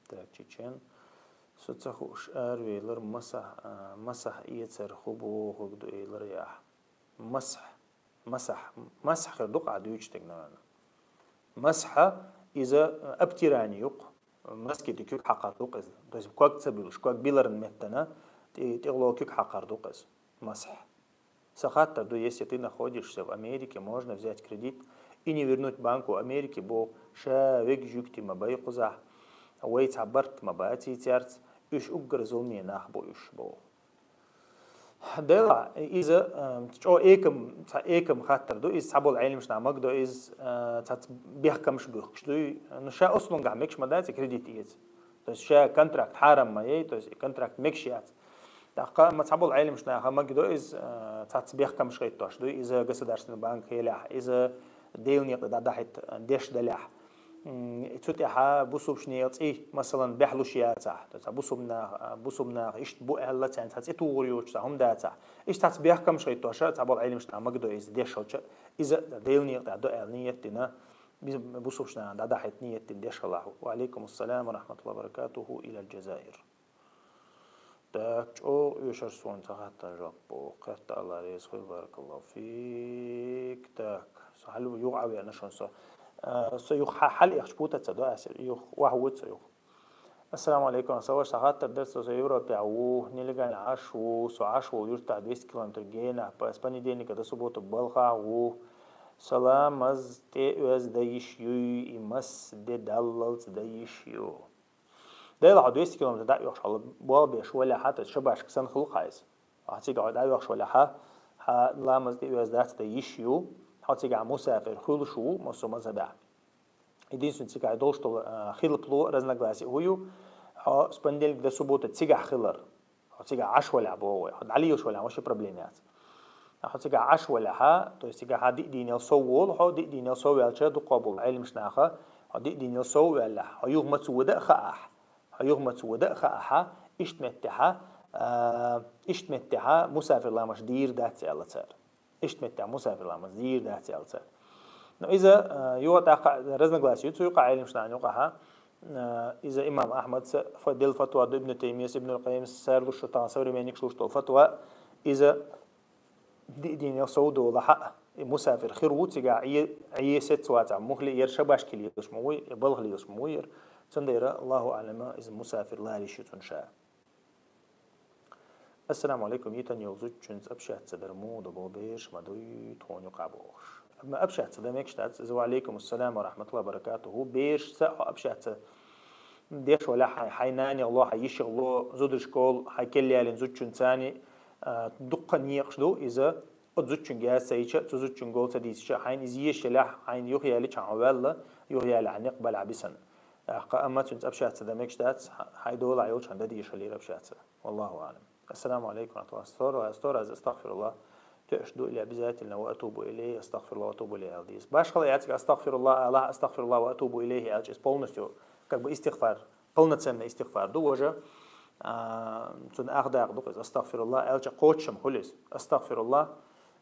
Так, чечен. Со ца хууш аравелар масахь, а, масахь эцар хӀу бохург ду элар яхь. Масхь. Масахь. Масахь хир ду къа дуьйцу стегна ваьлла. Масхьа иза, а, обтирание юкъ. Маски ди куьг хьакхар ду иза. То есть ког ца буьлуш, ког биларан меттана, тӀе-, тӀегӀло куьг хьакхар ду иза. Масхь. Сан хаттар ду, если ты находишься в Америке, можно взять кредит и не вернуть Банку Америки, бо ша вегаш юьгти ма бай кхузахь, вай цхьа барт ма баций цаьрца, уьш уггар зуламе нах бу уьш, бо. Дела, иза, э, чӀо экам, цхьа экам хаттар ду, иза цхьаболу Ӏеламаш нах магадо иза, э, цхьацца бехкамаш буьхкуш дуй. Ну, ша ослунгахь мегаш ма дац и кредит эца. То есть ша контракт хьарам ма яй, то есть и контракт мегаш яц. ТӀаккха ма цхьаболу Ӏеламаш наха магадо иза, э, цхьацца бехкамаш хӀиттош дуй, иза государственный банк елахь, иза Делан некъа дӀадахьийта деш далахь. М, цу тӀехьа бусулбачу некъан цӀий, масалан, бехлуш яцахь, то цхьа бусулб наха, бусулб наха иштта бу аьлла, царна цхьа цӀе тухур йоцуш цхьа хӀума дацахь. Иштта цхьацца бехкамаш хӀиттоша, цхьаболу Ӏеламаш наха магадо иза деш хилча, иза Делан некъа тӀехь до аьлла ниет дина, бусулбачу нахана дӀадахьийта ниет дина деш хилахь. Ва алейкум ассалам ва рахматуллахи ва баракатуху илал Джазаир. Так, чӀогӀа оьшура суна ца хаттарна жоп боху. Кхетта Алла реза хуьлда, баракаллаху фик. Так, со хьал юха Ӏа веана шуна со. А, со юха хьа-, хьал эхча путаться до аса, юха ваха вуьйцу со юха. Ассаламу алейкум, аса ваша ца хаттар дара, со, со Европехь ву, нелегально Ӏаш ву, со Ӏаш ву юьртахь двести километр генахь, п-, с понедельника до субботы балхахь ву. Со ламаз тӀе оьзда йиш юй, и мас де даллалц дан йиш ю. Дела хьо двести километр дӀа а оьхуш хьо болх беш валахьа, то есть шабашка санна хилла хьайса. Хьо цигахь хьо дӀа а оьхуш валахьа, хьан ламаз тӀе оьзда дац дан йиш ю, хьо цигахь мусафир хуьлуш ву, массо мазхабехь. Единственное, цигахь долуш долу, а, хилапло, разногласие хӀу ю, хьо с понедельника до субботы цигахь хилар. Хьо цигахь Ӏаш валахь боху вай, хьо дӀалелаш валахь, вообще проблема яц. Хьо цигахь Ӏаш валахьа, то есть цигахь хьан диъ дийнал сов волу, хьо диъ дийнал сов ваьлча дуккха болу Ӏеламаш наха, хьо диъ дийнал сов ваьллахь, хьо юха маца вада а хаахь, хьо юха маца вада а хаахьа, иштта меттехьа, а, иштта меттехьа мусафир ламаш дийр дац аьлла цара. Иштта меттехь мусафир ламаз дийр дац аьлла цара. Но иза, а, юха тӀаккха разногласие ю цу юкъа Ӏеламаш нахана юкъахьа. А, иза имам Ахмадса фа-, делла фатва ду, Ибн Таймияс, Ибн Къайимас, цара луш тахана современникаш луш долу фатва, иза диъ дийнал сов долахьа, и мусафир хир ву цигахь Ӏе-, Ӏе сецца вацахь, мухли яра шабашка лелаш ма вуй, я балха лелаш ма вуй яра. Цундела, Аллаху аълама, иза мусафир ларийш ю цунна ша. Ассаламу алейкум, йитан йолу зудчуьнца общаться дар муха ду бо, бераш ма дуй тхуна юкъа бохуш. Амма общаться дан мегаш дац, иза ва алейкум ассалам ва рахматуллахи ва баракатуху. Берашца хьо общаться деш валахь, хьайн, хьайн нанех ло, хьайн йишех ло, зударшка ло, хьайн кел ялийна зудчуьнца царни, а, дуккха некъаш ду иза, оцу зудчуьнга яз ца йича, цу зудчуьнга гол ца дийцича, хьайна иза езаш елахь, хьайна юха ялича хьан ваьлла, юха ялахь некъ балахь бисана. ТӀаккха амма цуьнца общаться дан мегаш дац, хьайн долахь йолчу хьан дан дийша хилийра общаться. Валлаху аълам. Ассаламу алейкум ва рахматуллах. Сто раз, сто раз астагфируллах тоьаш ду или обязательно ва атубу илейхи, астагфируллах ва атубу илейхи аьлла деза? Башхала яциг астагфируллах ала, астагфируллах ва атубу илейхи аьлча, иза полностью, как бы, истигъфар, полноценный истигъфар ду, важа, а, цунна ах дакъа ду иза, астагфируллах аьлча кхочушам хуьлу иза. Астагфируллах,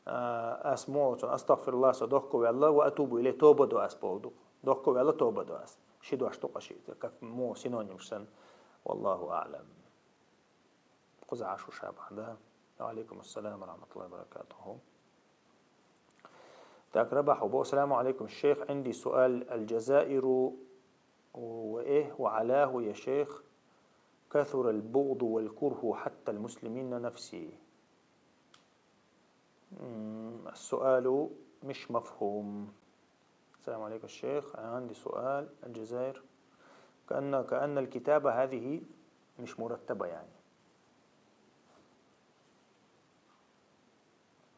а, ас мо, цунна астагфируллах, со дохко ваьлла, ва атубу илейхи, тоба до ас боху ду. Дохко ваьлла, тоба до ас. Ши дош ду къа ши, как мо синонимаш санна. Валлаху аълам. Кхуза Ӏаш ву ша бахьана. Ва алейкум ассалам ва рахматуллахи ва баракатуху. Так, Рабах, السلام عليكم الشيخ، عندي سؤال. الجزائر وإيه وعلاه يا شيخ، كثر البغض والكره حتى المسلمين نفسي. مم، السؤال مش مفهوم. السلام عليكم الشيخ، عندي سؤال. الجزائر، كأن، كأن الكتابة هذه مش مرتبة يعني.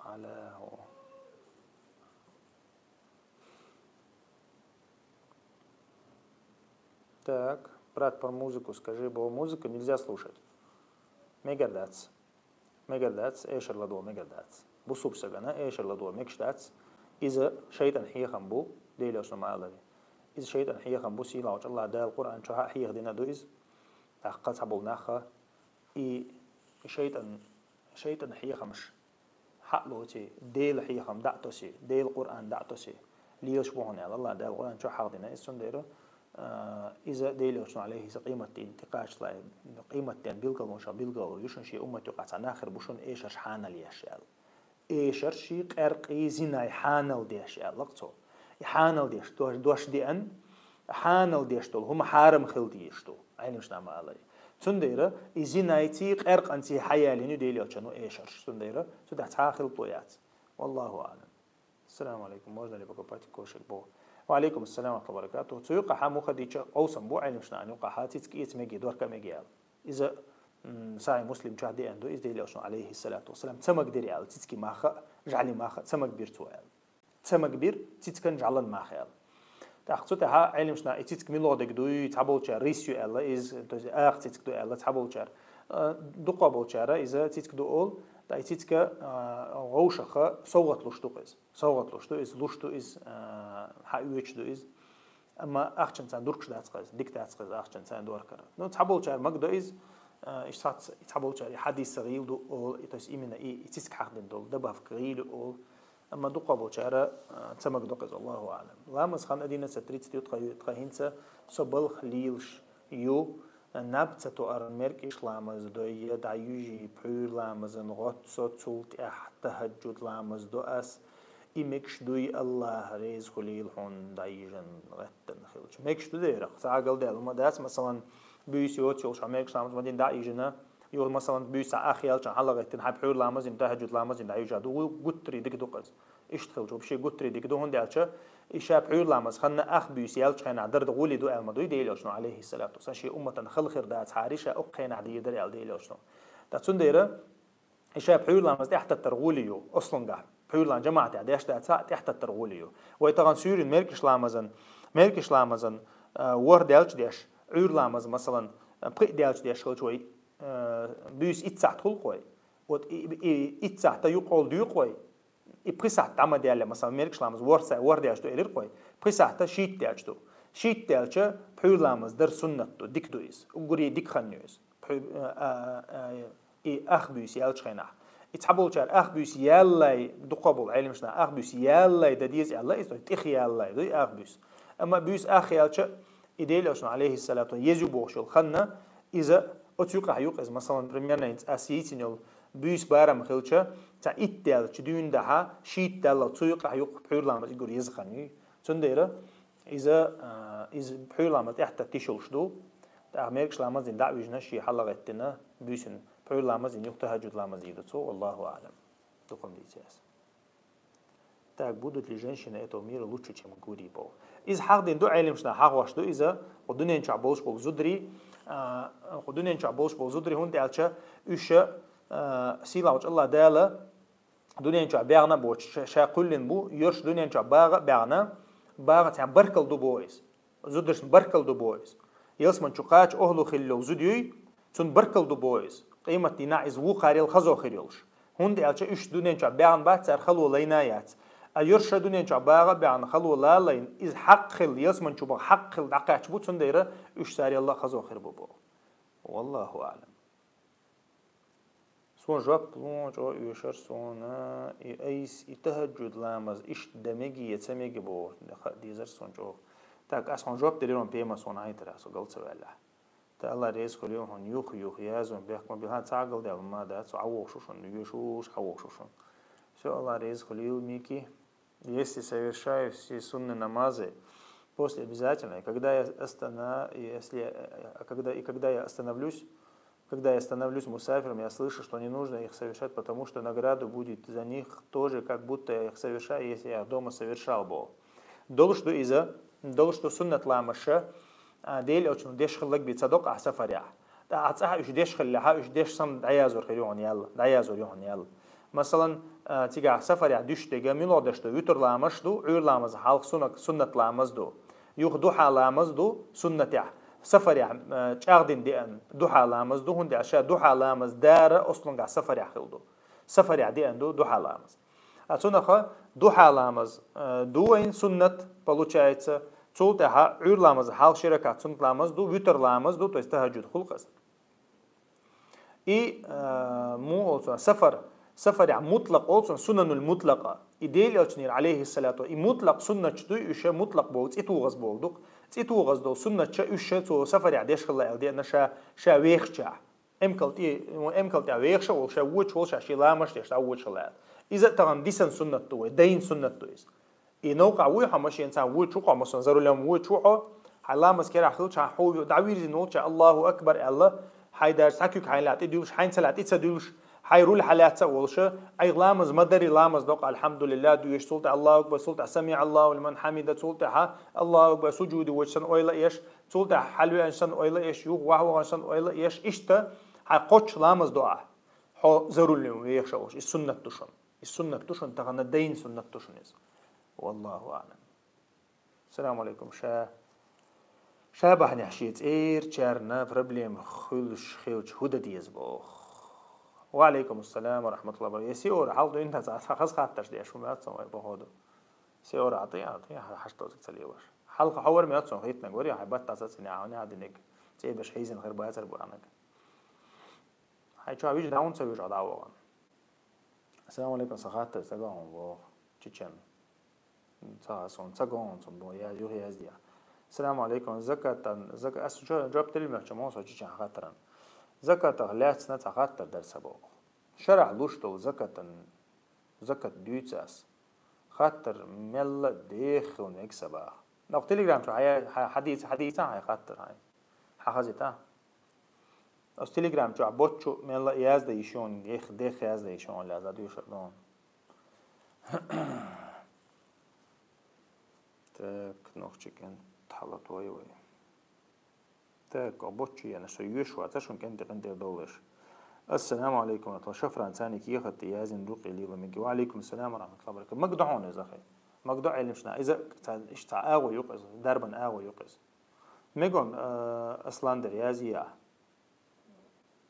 على هو. Так, брат, про музыку скажи, бо музыку нельзя слушать. Мегар дац. Мегар дац, эшар ладувгӀа мегар дац. Бусалба сагана эшар ладувгӀа мегаш дац. Иза шайтӀан хьехам бу, Дела йоах шоана ма аллара. Иза шайтӀан хьехам бу, сийлахьчу АллахӀ Дала Къуръан чу хьехадина ду иза. ТӀаккха цхьаболу наха и шайтӀан, шайтӀан хьехамаш хьалоций, Делан хьехам дӀа а тосий, Делан Къуръан дӀа а тосий, лелаш бу хьуна аьлла, АллахӀ Дала Къуръан чохь хьахдина иза, цундела, а, иза Дела йоах шоана, алейхи, иза къематдийнна тӀекхачале, къематден билгалонех билгало ю шуна шен уммат юкъахь цхьа нах хир бу шуна эшарш хьанал еш аьлла. Эшарший, къаьркъий, зинай хьанал деш аьлла-кх цо. И хьанал деш, дош, дош деана, хьанал деш долу хӀума хьарам хила дезаш ду, Ӏеламнаха ма аллара. Цундела и зинайций, къаьркъанций хьаялийна ю Дела йоах шоана эшарш. Цундела цу тӀехь цхьа а хилпо яц. Валлаху аълам. Ассаламу алейкум. Можно ли покупать кошек? Бо. Ва алейкум ассалам ва рахматуллахи ва баракатух. Цу юкъахь муха дича къовсам бу Ӏеламнаха юкъахь, цицка эца мегий, дорка а мегий аьлла. Иза, м, Сахьихь Муслим чохь деана ду, иза Дела йоах шоана, алейхи салату вассалам, ца магадира аьлла, цицкий маха, жӀаьлий маха ца магабира цо аьлла. Ца магабира цицкан, жӀаьлан маха аьлла. ТӀаккха цу тӀехь Ӏеламнаха и цицка муьлха дерг дуй, цхьаболчара рис ю аьлла, иза, то есть акха цицка ду аьлла цхьаболчара. А, дукхахболчара иза цицка ду олу, ткъа и цицка, а, вовшаха совгӀат луш ду-кх иза. СовгӀат луш ду иза, луш ду иза, а, хьаоьцуш ду иза. Амма ахчанца дургуш дац-кх иза, дика дац-кх иза ахчанца доркара. Ну, цхьаболчара магадо иза, а, иштта цхьац-, цхьаболчара и хьадис гӀийла ду олу, и, то есть именно и, и цицка хьахдина долу добавка гӀийла ю олу. Амма дукхахболчара, а, ца магадо-кх иза, Аллаху аълам. Ламаз хан одиннадцать тридцать ю, тхан, тхан хӀинца со балха лелаш ю, наб ца тоар, маьркӀаж ламаз дой, я дӀайижий, пхьуьйра ламазан гӀотту со, цул тӀаьхьа тахӀаджуд ламаз до ас. И мегаш дуй, Аллах реза хуьлийла хьуна, дӀайижина гӀеттина хилча. Мегаш ду дера, цхьа а галдаьлла ма дац, масалан, буьйса йоцу йолуш хьо маьркӀаж ламаз ма дина дӀайижина, юха, масалан, буьйса цхьа ах яьлча хьалагӀеттина, хьайн пхьуьйра ламаз дина, тахӀаджуд ламаз дина дӀайижа ду, гуттарий дика ду-кх иза. Иштта хилча, вообще гуттарий дика ду, хӀунда аьлча и ша пхьуьйра ламаз ханна ах буьйса яьллачу хенахь дара гӀули ду аьлла ма дуй Дела йоах шоана, алейхи салату вассалам, шен умматан хала хир дацахьара ша укх хенахь дийр дара аьлла Дела йоах шоана. Ткъа цундела и ша пхьуьйра ламаз тӀаьхьататтар гӀули ю, аслангахь пхьуьйра ламаз жамаӀатехь деш дацахь а, тӀаьхьататтар гӀули ю. Вай тахана суьйрина маьркӀаж ламазан, маьркӀаж ламазан, а, ворхӀ даьлча деш, Ӏуьйра ламаз, масалан, пхиъ даьлча деш хилча вай, а, буьйса итт сахьт хуьлу-кх вай. Вот и, и, и итт сахьт юккъе доьду-кх вай. И пхи сахьт дӀа ма даьлла, масалан, маьркӀаж ламаз ворхӀ сахьт, ворхӀ даьлча ду элира-кх вай, пхи сахьт шийтта даьлча ду. Шийтта даьлча пхьуьйра ламаз дар суннат ду, дика ду иза. Уггаре дика хан ю иза. Пхьуьй-, а, а, а, и ах буьйса яьллачу хенахь. И цхьаболчара ах буьйса яллалц, дукхахболу Ӏеламнаха ах буьйса яллалц дан деза аьлла иза, тӀехъяллалц ду и ах буьйса. Амма буьйса ах яьлча, и Дела йоах шоана, алейхи салату, еза ю бохуш йолу ханна, иза оцу юкъахь ю-кх иза, масалан, примерно хӀинца ас йийцина йолу буьйса барам хилча, цхьа итт даьлча дуьйна дахьа, шийтта даллал цу юкъахь ю-кх пхьуьйра ламаз, уггар еза хан ю. Цундела иза, а, иза пхьуьйра ламаз тӀаьхьататта йиш йолуш ду, тӀаккха маьркӀаж ламаз дина дӀа а вижина, шен хьалагӀеттина, буьйсанна пхьуьйра ламаз дина юха тахӀаджуд ламаз дийр ду цо, Аллаху аълам. Дукха ма дийци ас. Так, будут ли женщины этого мира лучше, чем гури, боху. Иза хьахдина ду, Ӏеламнаха хьахош ду иза, кху дуьнен чохь болуш болу зударий, а, кху дуьнен чохь болуш болу зударий, хӀунда аьлча уьш, а, сийлахьчу АллахӀ Дала дуьнен чохь баьхна а боцуш, ша, ша кхоьллина бу, йоьрш дуьнен чохь багӀа а баьхна, багӀа цхьаьна баркалла ду боху иза. Зударшна баркалла ду боху иза. Ялсамани чу кхача охӀла хилла йолу зуда юй, цунна баркалла ду боху иза. Къематдийнахь иза вукхарел хазо хир йолуш. ХӀунда аьлча уьш дуьнен чохь баьхна бац, цара хало лайна а яц. А йоьрш дуьнен чохь багӀа а баьхна, хало лалайна, иза хьакъ хилла, ялсамани чу баха хьакъ хилла дӀакхаьчча бу, цундела уьш царел а хазо хир бу боху. Валлаху аълам. Суна жоп луна чӀогӀа оьшура суна, и айса, и тахӀаджуд ламаз иштта дан мега я ца мега боху, хаа дезара суна чӀогӀа. Так, ас хьуна жоп делира, хьуна пема суна Ӏайтарехь, со гал ца ваьллехь. Та АллахӀ реза хуьлийла хьуна, юха-юха язон бехк ма била, хьан цхьа а галдаьлла ма дац, хьан вохуш ву шуна, оьшуш хьан вохуш ву шуна. Всё, АллахӀ реза хуьлийла, Мики. Если совершаю все сунны намазы, после обязательно, и когда я остана-, и если, а когда, и когда я остановлюсь, когда я становлюсь мусафиром, я слышу, что не нужно их совершать, потому что награду будет за них тоже, как будто я их совершаю, если я их дома совершал бы. Долуш ду иза, долуш ду суннат ламаша, а, Дела йоах шоана, деш хилларг бен ца доккху ахь сафарехь. ТӀаккха ахь цӀахь уьш деш хиллехьа, уьш деш санна дӀаязор хир ю хьуна ял, дӀаязор ю хьуна ял. Масалан, а, цигахь сафарехь дуьш дерг муьлха деш ду, витр ламаз ду, Ӏуьйра ламаз хьалха суннат, суннат ламаз ду. Юха духьа ламаз ду, суннатехь. Сафарехь, э, чӀагӀдина деана духьа ламаз ду, хӀунда аьлча ша духьа ламаз дара ослунгахь сафарехь хилла ду. Сафарехь деана ду духьа ламаз. А цунаха духьа ламаз, э, ду вайн суннат, получается, цул тӀаьхьа Ӏуьйр ламаз хьалха ши ракаӀат суннат ламаз ду, витр ламаз ду, то есть тахӀаджуд хул-кх из. И, э, му олцун, сафар, сафарехь мутлакъ олцун, сунанул мутлакъа. И Дела элчанера, алейхиссалату, и мутлакъ суннаташ дуй, уьш мутлакъ болу, цӀи тугӀаз болу ду-кх. ЦӀи тугӀаз долу суннаташ уьш цо сафарехь деш хилла аьлла деана ша, ша вехачахь. Эмкал тӀе, эмкал тӀе вехаш а волу, ша вочу волу, ша шен ламаш деш, ша вочу хилла аьлла. Иза а тахана дисина суннат ду вай, дайна суннат ду иза. И новкъахь вуй хьо машина цхьаьна вочу ву хьо, масалан, за рулём вочу ву хьо, хьайн ламаз керахь хилча, хьайн хьо дӀавирзина волча, Аллаху акбар аьлла, хьайн даже цхьа куьг хьайна лаьа тӀе дуьллуш, хьайна ца лаьа тӀе ца дуьллуш, хьайн руль хьалаьца а волуша, айхьа ламаз ма дарри, ламаз докъа, алхьамдулиллах дуьйш, цул тӀе Аллаху акбар, цул тӀе самиӀ Аллаху лиман хьамида, цул тӀе хьа Аллаху акбар, суджуди вочу санна ойла а еш, цул тӀе хьалвеанаш санна ойла а еш, юха вахьа ваханаш санна ойла а еш, иштта хьайн кхоччуш ламаз до ахь. Хьо за рулём вехаш а волуш, и суннат ду шуна. И суннат ду шуна, тахана дайна суннат ду шуна иза. Валлаху аълам. Салам алейкум. Ша, ша бахьанехь шен цӀерачарна проблема хуьлуш хилча хӀу дан деза боху. Ва алейкум ассалам ва рахматуллахи ва баракатух. Я Сиора, хьал дуьйна ца, ца хаза хаттарш деш, хӀума яц сан вай, походу. Сиора, а тӀе, а тӀе, хьаш тозик ца лелаш. Хьалха хьо вар ма яц сон хӀиттаниг вари, хьай батта ца цӀина, хьо нехьа диниг, цӀе беш хьийзина хир бацар бу анаг. Хьай чохь вижа даун ца вижа дӀавогӀан. Ассаламу алейкум, сан хаттар ца гон боху. Чечен. Ца сон, ца гон сон бо, я, юха яздия. Ассаламу алейкум, закатан, зак-, ас чо, жоп тилмехча мо со чечен хаттаран. Закатах лецна ца хаттар дар са боху. Шарахь луш долу закатан, закат дуьйцас. Хаттар мелла деххил мег сабах. Нах телеграм чу хьая-, хья-, хьадийца, хьадийца хьай хаттар хьай. Хьахазита? Ас телеграм чохь боччу мелла язда йиш йону, дех, дех язда йиш йону ляза дуьйшар дон. Так, нохчи кӀен тхьала той вай. Так, а боччу яна, со йоьш ваца шун кӀен тӀе кӀен тӀе доллаш. Ассаламу алейкум, ва рахматуллах. Шафран цани кехат язин рукъи лила меги. Ва алейкум ассалам ва рахматуллах ва баракатух. Маг дохьон иза хай. Маг до Ӏилмшна. Иза ца, иш ца агӀо юкъ иза, дарбан агӀо юкъ иза. Мегон, э, Асландер язъя.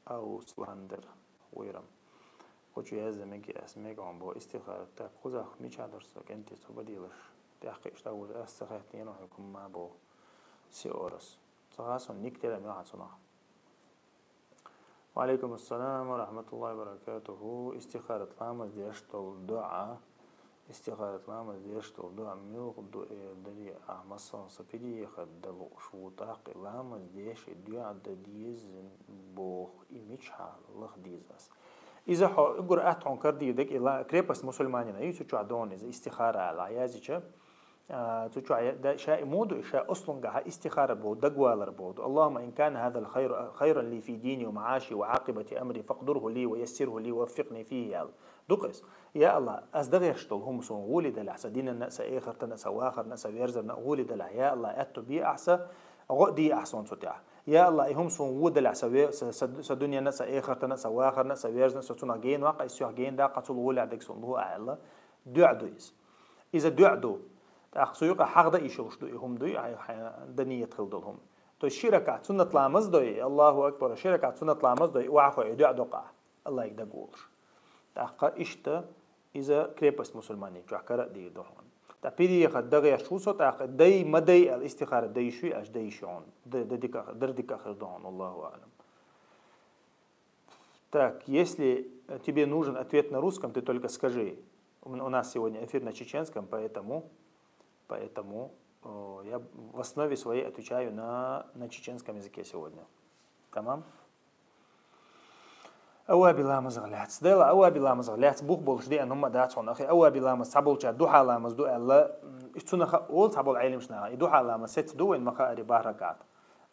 Асландер вайрам. Хочу язда меги ас мегон бо истихара. Так, кхузах мича дорсо кӀентий цо бадилаш. ТӀехкхи иштта вуж ас ца хаттина хӀукум ма бо. Сиорас. Ца хасон ник тера мегӀа цунах. Ва алейкум ассалам ва рахматуллахи ва баракатуху. Истихарат ламаз деш долу дуӀа. Истихарат ламаз деш долу дуӀа муьлха ду эр дари ахь, масалан, са пидиехат далуш ву тӀаккха ламаз деш и дуӀа дан деза боху, и мичахьа лаха деза ас. Иза хьо уггар атта хьуна кара дийр дерг, и ла-, крепость мусульманина, и цу чохь дона иза, истихара аьлла, язича. А, цу чу а, да, ша и муду, ша услунгахьа истихара бо, дагвалар бо. Аллахумма ин кана хазал хайру, хайран ли фи дини ва мааши ва акъибати амри, факъдурху ли ва яссирху ли ва ваффикъни фихи, ял. Дукъис. Я Аллах, аз дагъеш долу хӀума сон гӀули далахь, са динана, са эхартана, са вахарна, са верзарна гӀули далахь. Я Аллах, аьтту би ахьса, гӀо ди ахь сон цу тӀехь. Я Аллах, и хӀума сон гӀу далахь, са ве-, са, са, са дуньяна, са эхартана, са вахарна, са верзарна, со цунах гейн вакъа, и сох гейн дакъа, цул гӀули а дег сон лугьу а аьлла. ДуьӀа ду иза. Иза дуьӀа ду. ТӀаккха цу юкъа хьагӀда йиш йолуш ду, и хӀума дуй, хьай, хьай дан ниет хила долу хӀума. То есть ши ракаӀат суннат ламаз дой, Аллаху акбар, ши ракаӀат суннат ламаз дой, ваххой и дуьӀа докъа. Аллахьиг дагаволуш. ТӀаккха иштта иза крепость мусульманин чохь кара а дийр ду хьуна. ТӀа пириеха дагъеш ву со, тӀаккха дай ма дай аьлла истихара дай йиш юй, аш дай йиш ю хьуна. Дай, дай дика, дар дика хир ду хьуна, Аллаху аълам. Так, если, э, тебе нужен ответ на русском, ты только скажи. У м-, у нас сегодня эфир на чеченском, поэтому, поэтому, э, я в основе своей отвечаю на, на чеченском языке сегодня. Тамам? Аваби ламазах лаьц. Дела, аваби ламазах лаьц бух болуш деана хӀума дац хьуна, ахи, аваби ламаз цхьаболча духьа ламаз ду аьлла, м, иш цунах ол цхьаболу Ӏелимаш наха. И духьа ламаз сеца ду вайн маха ари бахракат.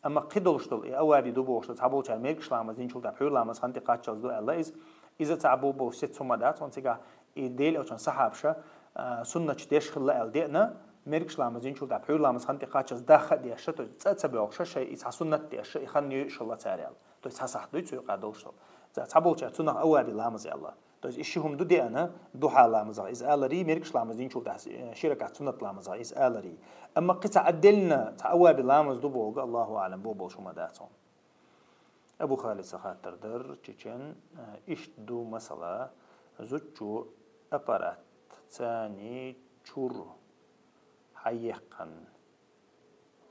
Амма кхидолуш долу и аваби ду бохуш, цхьаболчара мергаш ламаз динчул тӀаьхьа пхьуьр ламаз хан тӀе кхаччалц ду аьлла иза. Иза цхьа бу бохуш сет цума дац, он цигахь и Дела элчан сахьабша, а, сунначу деш хилла аьлла деана, мергаш ламаз динчул тӀаьхьа пхьуьр ламаз хан тӀе кхаччалц дахха а деш, то есть цӀа а ца боьлхуш, шай и цхьа суннат деш, и хан йоьшалла цара аьлла. То есть цхьа сахьт дуй цу юкъа долуш долу. Ца-, цхьаболчара цунах аваби ламаз аьлла. То есть, и ши хӀума ду деана, духьа ламазах из алари, мергаш ламаз динчул тӀехьа, э, ши ракаӀат суннат ламазах из алари. Амма кхин цхьа отдельно, цхьа аваби ламаз ду боху, Аллаху аӀлам, бо болуш хӀума дац хьуна. Абу Халид, са хаттар дар, чечен, э, иштта ду масала, зудчо аппарат цани чур хьаеккхан.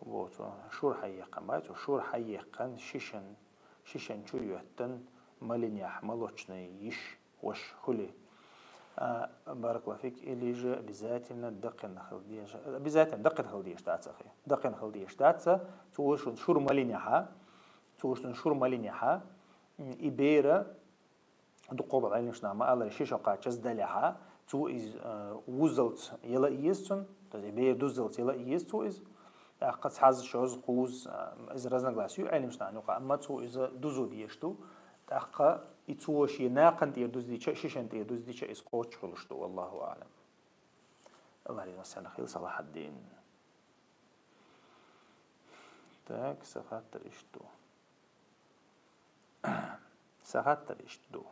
Во цо шур хьаеккхан, бай, цо шур хьаеккхан, шишан, шишан чу йоьттан, малинехь, молочный йиш, ваш хули. А, баракаллаху фик, или же обязательно дакхина хила деза. Обязательно дакхина хила деза дац ахи. Дакхина хила деза дац, цо шур, шур малинехьа, цо шур малинехьа, м, и бера, дукхо бала Ӏилманчаш ма аллара, ши шо кхачаза далехьа, цо из, э, вуззалц яла еза цунна, то есть бер дуззалц яла еза цо из. ТӀаккха цхьаза, шозза, кхузза, э, из разногласие ю Ӏилманчаш юкъа, амма цо иза дузо дезаш ду. ТӀаккха и цо шен накхан тӀера дуздича, шишан тӀера дуздича, из кхоччуш хуьлуш ду, валлаху аӀлам. Аллах реза массарна хила, Салахьаддин. Так, са хаттар иштта ду. Са хаттар иштта ду.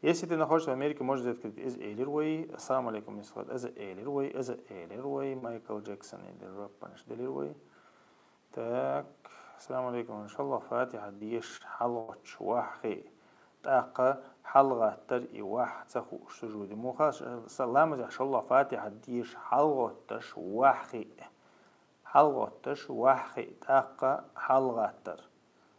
Если ты находишься в Америке, можешь задать критику. Из элир вай, ассаламу алейкум, Исхат. Из элир вай, из элир вай, Майкл Джексон, или Раппанш делир вай. Так, ассаламу алейкум. Иншаллах, Фатиха деш хьалгӀотташ ваххи. ТӀаккха хьалгӀаттар и вахь ца хууш сужуди. Муха, са ламазех шаллах Фатиха деш хьалгӀотташ ваххи. ХьалгӀотташ ваххи, тӀаккха хьалгӀаттар.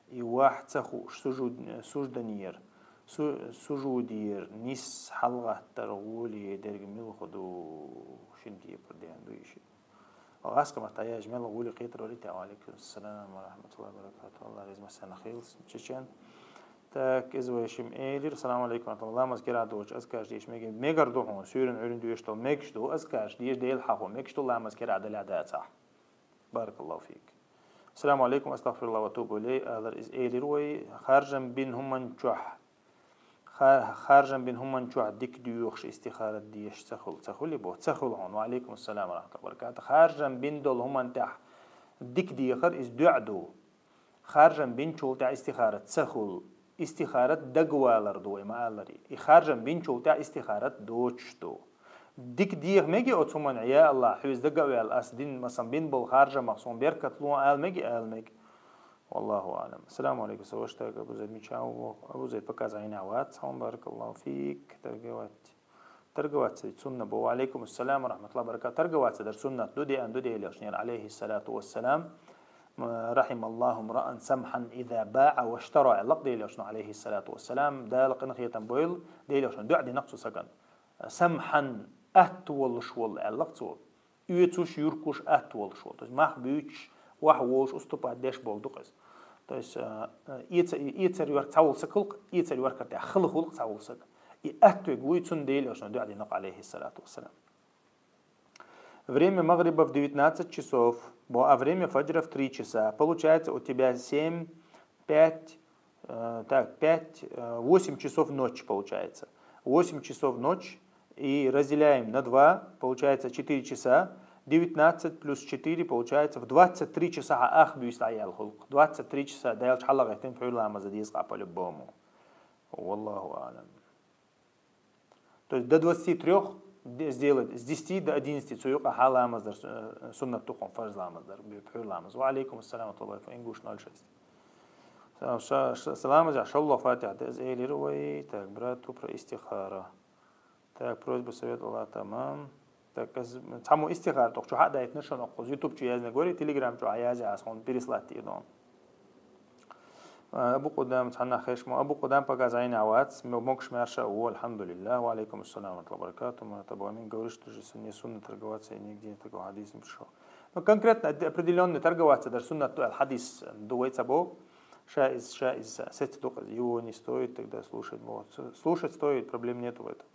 И вахь ца хууш сужуд-, сужданера, су-, сужудера нис хьалгӀаттар гӀоле дерг мила хӀу ду, шин кепар ден ду иши. ГӀаскамат аяж мел гӀоле кхетар валите, ва алейкум салам ва рахматуллахи ва баракатух. Аллах реза массарна хила, чечен. Так, из вай шим элир. Салам алейкум, ва рахматуллах. Ламаз кира доч, азкаш деш меги. Мегар ду хьун, суьйран Ӏуьрин дуьш тол. Мегаш ду, азкаш деш дел хьаху. Мегаш ду ламаз кира даля дацахь. Баракаллаху фик. Салам алейкум, астагфируллах ва тубу илей. Алар из элир вай. Харжам бин хӀуман чохь. Ха-, харжам бин хӀуман чохь дик дуьйхуш истихарат деш ца хуьлу. Ца хуьли бо? Ца хуьлу хьун. Ва алейкум ассалам ва рахматуллах ва баракатух. Харжам бин долу хӀуман тӀехь дик дехар из дуьӀа ду. Харжам бинчул тӀаьхьа истихарат ца хуьлу. Истихарат дагавалар ду вай ма аллари. И харжам бинчул тӀаьхьа истихарат доцуш ду. Дика деха меги оцу хӀуманна, я Аллах, хьоьца дага а ваьлла, ас дин, масалан, бин болу харжамах суна беркат ло ала меги, ала меги. Валлаху аълам. Ассаламу алейкум, са ваша тайга Абу Зайд Мичав. Абу Зайд, пока зайна вац, хьун баракаллаху фик, торговать. Торговаться ведь сунна бу. Ва алейкум ассалам ва рахматуллахи ва баракатух. Торговаться дар суннат ду, деан ду Делошнера, алейхиссалату вассалам. М, рахималлаху мраан самхан иза баа ва штара, аьлла Делошна, алейхиссалату вассалам. Дала къинхетам бойла, Делошна дуьа динакх цу саган. Самхан, атта волуш волу, аьлла цо. Оьцуш, юркуш, атта волуш волу. То есть мах буьйцуш, ваха волуш, уступать деш болу ду-кх иза. То есть, э, э, эца-, эцар йорка цхьа волу саг хуьлу-кх, эцар йоркара тӀехь хала хуьлу-кх цхьа волу саг. И атта вег вуй, цунна Делошна дуьа динакх, алейхиссалату вассалам. Время магриба в девятнадцать часов, бо-, а время фаджра в три часа. Получается, у тебя семь, пять, э, так, пять, э, восемь часов ночи получается. Восемь часов ночь и разделяем на два, получается четыре часа. Девятнадцать плюс четыре получается в двадцать три часа хьан ах буьйса дӀаяьлла хуьлу-кх. Двадцать три часа даьлча хьалагӀеттина пхьуьйра ламаза деза-кх по-любому. Валлаху аълам. То есть до двадцати трёх де-, сделать, с десяти до одиннадцати цу юкъа хьан ламаз дар, э, суннат ду-кх хьуна, фарз ламаз дар, бе-, пхьуьйра ламаз. Ва алейкум ассалам ва рахматуллахи, ингуш ноль шесть. Са-, ша-, ша-, саламазехь шаллох фатихьа деза элира вай, так, брат, про истихара. Так, просьба, совет, Аллах, тамам. Так, аз цхьаммо истихара тӀехь чу хьа а дайтина шуна, окхуза YouTube чу яздина гори, Telegram чу хьа язъе, ас хьуна переслать дийр ду. Абу Къудам, цхьаннах хешмо, Абу Къудам пока зайна вац, мо-, могуш маьрша а ву, альхьамдулиллах, ва алейкум ассалам ва рахматуллахи ва баракатух, ма табу амин, говорит, что же не сунна торговаться и нигде не такой хадис не пришёл. Ну, конкретно определённый торговаться даже суннат ду аьлла хадис ду вай ца бо, ша из, ша из сеца ду-кх, его не стоит тогда слушать, вот, слушать стоит, проблем нету в этом.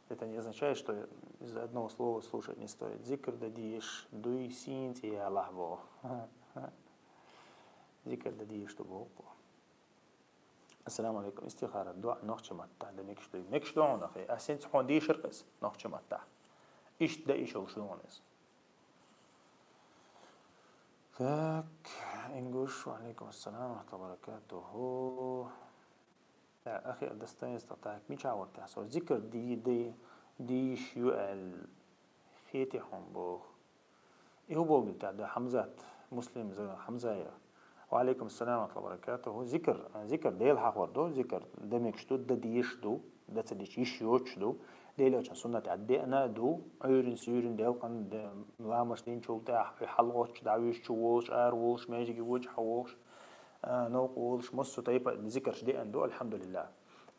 Это не означает, что из-за одного слова слушать не стоит. Зикр да деш, дуй сийна цӀе ялахь боху. Зикр да деш ду боху. Ассаламу алейкум. Истихара дуа нохча маттахь да мегаш дуй? Мегаш ду хьуна, хе. Ас хӀинца хьуна дийшира-кх иза нохча маттахь. Иштта да иша йолуш ду хьуна иза. Так, ингуш, ва алейкум ассалам ва рахматуллахи ва баракатуху. Ахи достоинство так, мича вар тяхсо. Зикр ди, ди, диш ю ал хети хум бох. Иху богу тяда Хамзат, Муслим за Хамзая. Ва алейкум салам ва баракатуху. Зикр, зикр дел хахвар ду, зикр демекш ду, да диш ду, да цадич иш йоч ду. Дел йоч суннат аддена ду, уйрин сюрин дел кан ламаш дин чултах, халгоч, давиш чу волш, ар волш, межиги воч хаволш. Наук волш, массу тайпа зикрш деан ду, альхамдулиллах.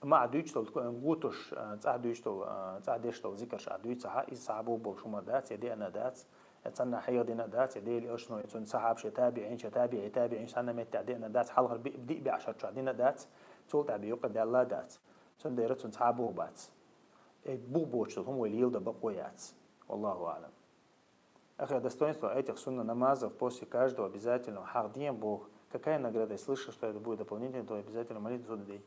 Ма а дуйчтал гутуш, цӀа дуйчтал, цӀа дештал зикрш а дуйцаха, из сахабу бол шума дац, я деана дац, я цанна хьайгъ дина дац, я дели ошно, я цун сахаб ше таби, ин ше таби, и таби, ин санна метта деана дац, халхар ди бяшар ча дина дац, цул таби юкъа далла дац. Цун дера цун сахабу бац. Э бух бочтал хум вай лил да бакъо яц. Валлаху алам. Ахи достоинство этих сунна намазов после каждого обязательного хах день Бог. Какая награда? Я слышал, что это будет дополнительно, то обязательно молитву сюда день.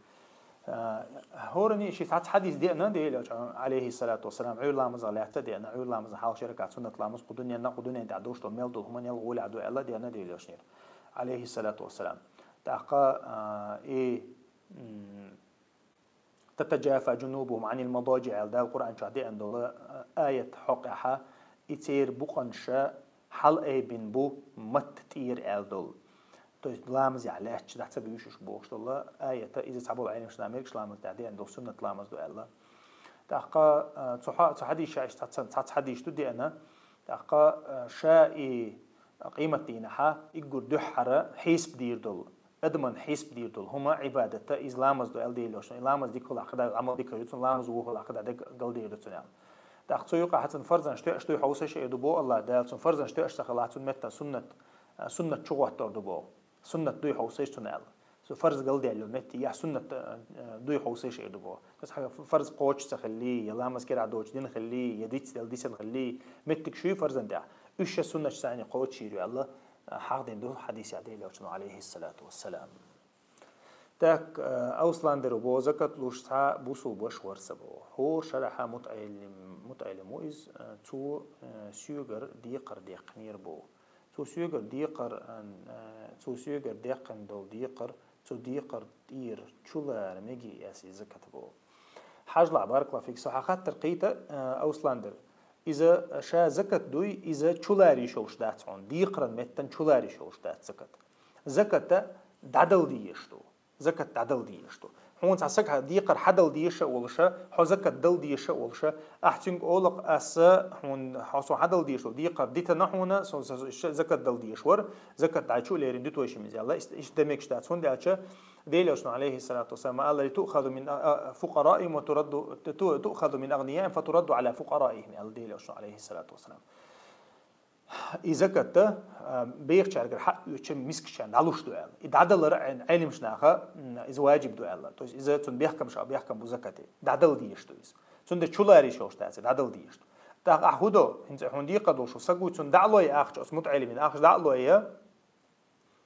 Хорани ши сац хадис деана дели алейхи салату вассалам, уйр ламаз алятта деана, уйр ламаз хал шерка суннат ламаз кудунья на кудунья да душ то мел дул хуман ял гуля ду эла деана дели алейхи салату вассалам. Таха и تتجافى جنوبهم عن المضاجع ал дал Къуръан чу деан дола аят хокъяха, и цер букъанша хьал айбин бу мат тир ал дол. То есть ламаз я лач да цаби юшуш бохш дола аята из цабол айлим шна меркш ламаз да деан дол суннат ламаз ду алла. Таха цуха цуха диш аш цац цац хадиш ду деана. Таха ша и къимат дина ха иггур духара хисб дир дол. Адаман хисб дир дул, хӀума ибадата из ламаз ду ал дели ошна. Ламаз диккула хада, амал дикка юцун, ламаз вухула хада дег гал дери дуцун ал. Тах цу юкъа хацун фарзан што што хавса ше ду бо Аллах дал цун фарзан што што хала цун метта суннат, суннат чугъат дор ду бо. Суннат дуй хавса цун ал. Цу фарз гал дели метти я суннат дуй хавса ше ду бо. Кас хага фарз къоч са хилли, я ламаз кера доч дин хилли, я диц дал дисан хилли, меттик шуй фарзан да. Уьш суннат сани къоч шири Аллах. Хагъдин ду хадис я дели ошна алейхи салату вассалам. Так, Аусландер бо закат луш цхьа бусулба баш варса бо. ХӀор шараха мутаилим, мутаилим ву из, цу сюгар декъар декънир бо. Цу сюгар декъар, цу сюгар декън дол декъар, цу декъар тир чулар меги яси закат бо. Хьажла баркла фикса хаттар къита Аусландер. Иза ша закат дуй, иза чулари шолш дац он. Декъран меттан чулари шолш дац закат. Заката дадал диеш ду. Закат дадал диеш ду. Хьун ца сак декъар хадал диеша олша, хо закат дал диеша олша, ахцинг олак аса хьун хосо хадал диеш ду. Декъар дита на хьуна, сон закат дал диеш вар, закат дачу лерин дитвой шимиз. Алла иш демекш дац хун дача, дели ошна алейхи салату вассалам, алла ли туъхаду мин фукъараим ва турадду, туъхаду мин агънияим фа турадду аля фукъараим. Алла дели ошна алейхи салату вассалам. И закатта бехчаргар хьаъ юча мискчан далуш ду аьлла. И дадалара айлимш наха из ваджиб ду аьлла. То есть иза цун бехкам ша бехкам бу закати. Дадал диеш ду из. Цунда чулари шош дац, дадал диеш ду. Так а худо, хинца хун дикъа долшу сагу цун далой ахч ос мутаилимин ахч далой я.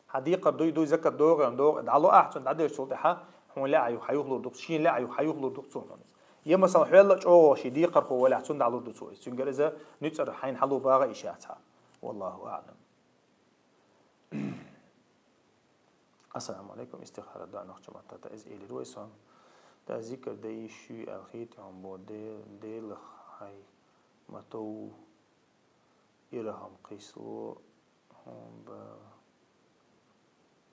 Хьа дикъар дуй, дуй закат догъен, догъ, дало ахцун дадеш султаха, хун ла аю хаюхлур дух, шин ла аю хаюхлур дух цун хунис. Я масал хвелла чого ши дикъар ху вала цун далур ду цуис. Цунгар иза нуцар хайн халу бага ишаца. Валлаху аълам. Ассаламу алейкум, истихара да нахча матата из эли руйсон. Да зикр да иши алхит он бо де, делах хай матоу ирахам кисло. Хм, ба-,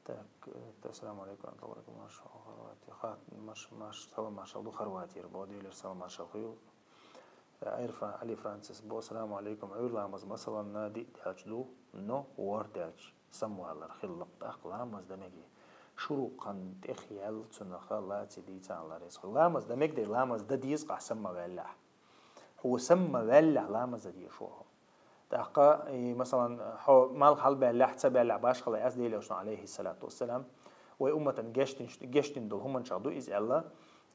так, э, ассаламу алейкум, ва рахматуллахи ва баракатуху. Хат, маш-, маш-, салам маршал ду Хорватия, бо дилер салам маршал хуйу. Э, Айр Фран-, Али Францис, бо саламу алейкум. Уйр ламаз, масалан, на ди дяч ду, но вор дяч. Самвалар хиллак так ламаз да меги. Шуру кан тех ял цунаха лаци ди цан ларес. Ламаз да мег де ламаз да диз ка самма валла. Ху самма валла ламаз да диз шо. Тахка, и, масалан, хо мал хал бәлләх, ца бәлләх баш хала яс диле ошно, алейхи салату вассалам. Вай умматан гештин, гештин дол хуман чагду из Алла.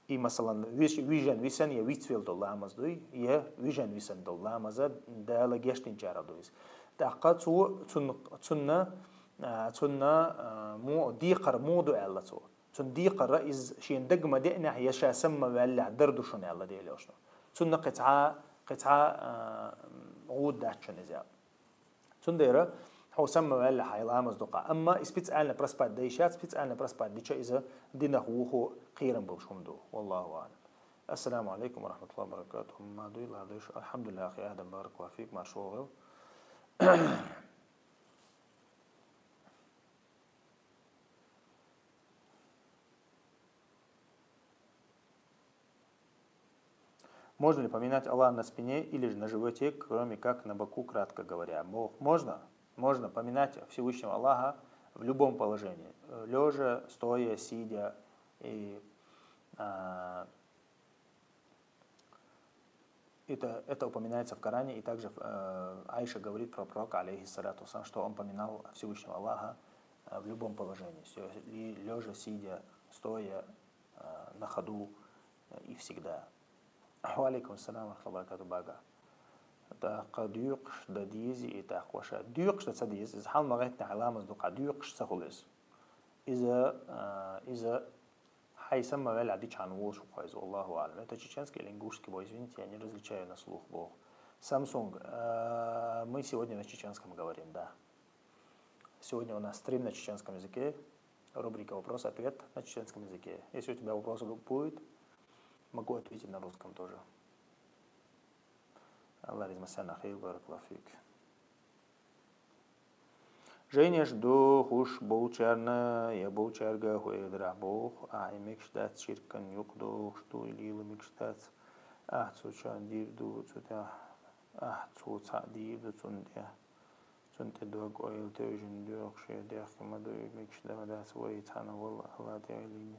И, масалан, виш-, вижен висан я вицвел дол ламаз дуй, я вижен висан дол ламаза дала гештин чара дуй из. Тахка цу, цун, цунна, а, цунна, а, му, дикъар му ду Алла цу. Цун дикъара из шин дагма де'нехь я ша самма валлехь дар ду шуна Алла диле ошно. Цунна кхецхьа, кхецхьа, а, гӀуд дац шуна иза. Цундера, Хьо самма ваьлла хьай ламаз дукха. Амма и специально проспать да йиш яц, специально проспать дича иза динах вуху кхерам болуш хӀума ду. Валлаху аълам. Ассаламу алейкум ва рахматуллахи ва баракатуху. Ма дуй ла дуйш. Алхамдулиллах, я Адам, баракаллаху фик, маршо гӀел. Можно ли поминать Аллаха на спине или же на животе, кроме как на боку, кратко говоря? Мо-, можно. Можно поминать Всевышнего Аллаха в любом положении. Лежа, стоя, сидя. И, а, это, это упоминается в Коране, и также э, Айша говорит про пророка, алейхиссалату вассалам, что он поминал Всевышнего Аллаха э, в любом положении. Всё, лежа, сидя, стоя, э, на ходу, э, и всегда. Ва алейкум салам ва рахматуллахи ва баракатух, бага. ТӀаккха доькъуш дан деза и тӀаккха ваша. Доькъуш дан ца деза. Иза хьал ма гӀеттина хьай ламаз дукха. Доькъуш ца хула иза. Иза, э, иза хьай самма ваьлла дича хьан волуш ву-кх иза, валлаху аълам. Это чеченский или ингушский бой, извините, я не различаю на слух бог. Samsung, э, мы сегодня на чеченском говорим, да. Сегодня у нас стрим на чеченском языке, рубрика «Вопрос-ответ» на чеченском языке. Если у тебя вопрос будет, могу ответить на русском тоже. Аллах резмасян ахил, баракаллаху фик. Жайнеш дохуш болчарна я болчарга хӀу эгадара боху, ахь и мегаш дац ширкан юкъа дохуш ду, или лу мегаш дац, ахь цу чан дийр ду, цу тӀехь ахь цо цхьаъ дийр ду, цунна тӀе. Цунна тӀе дог ойла тевжина доьхуш я дехке ма ду, и мегаш дан дац вай цхьана валла Алла тӀе ойлийна.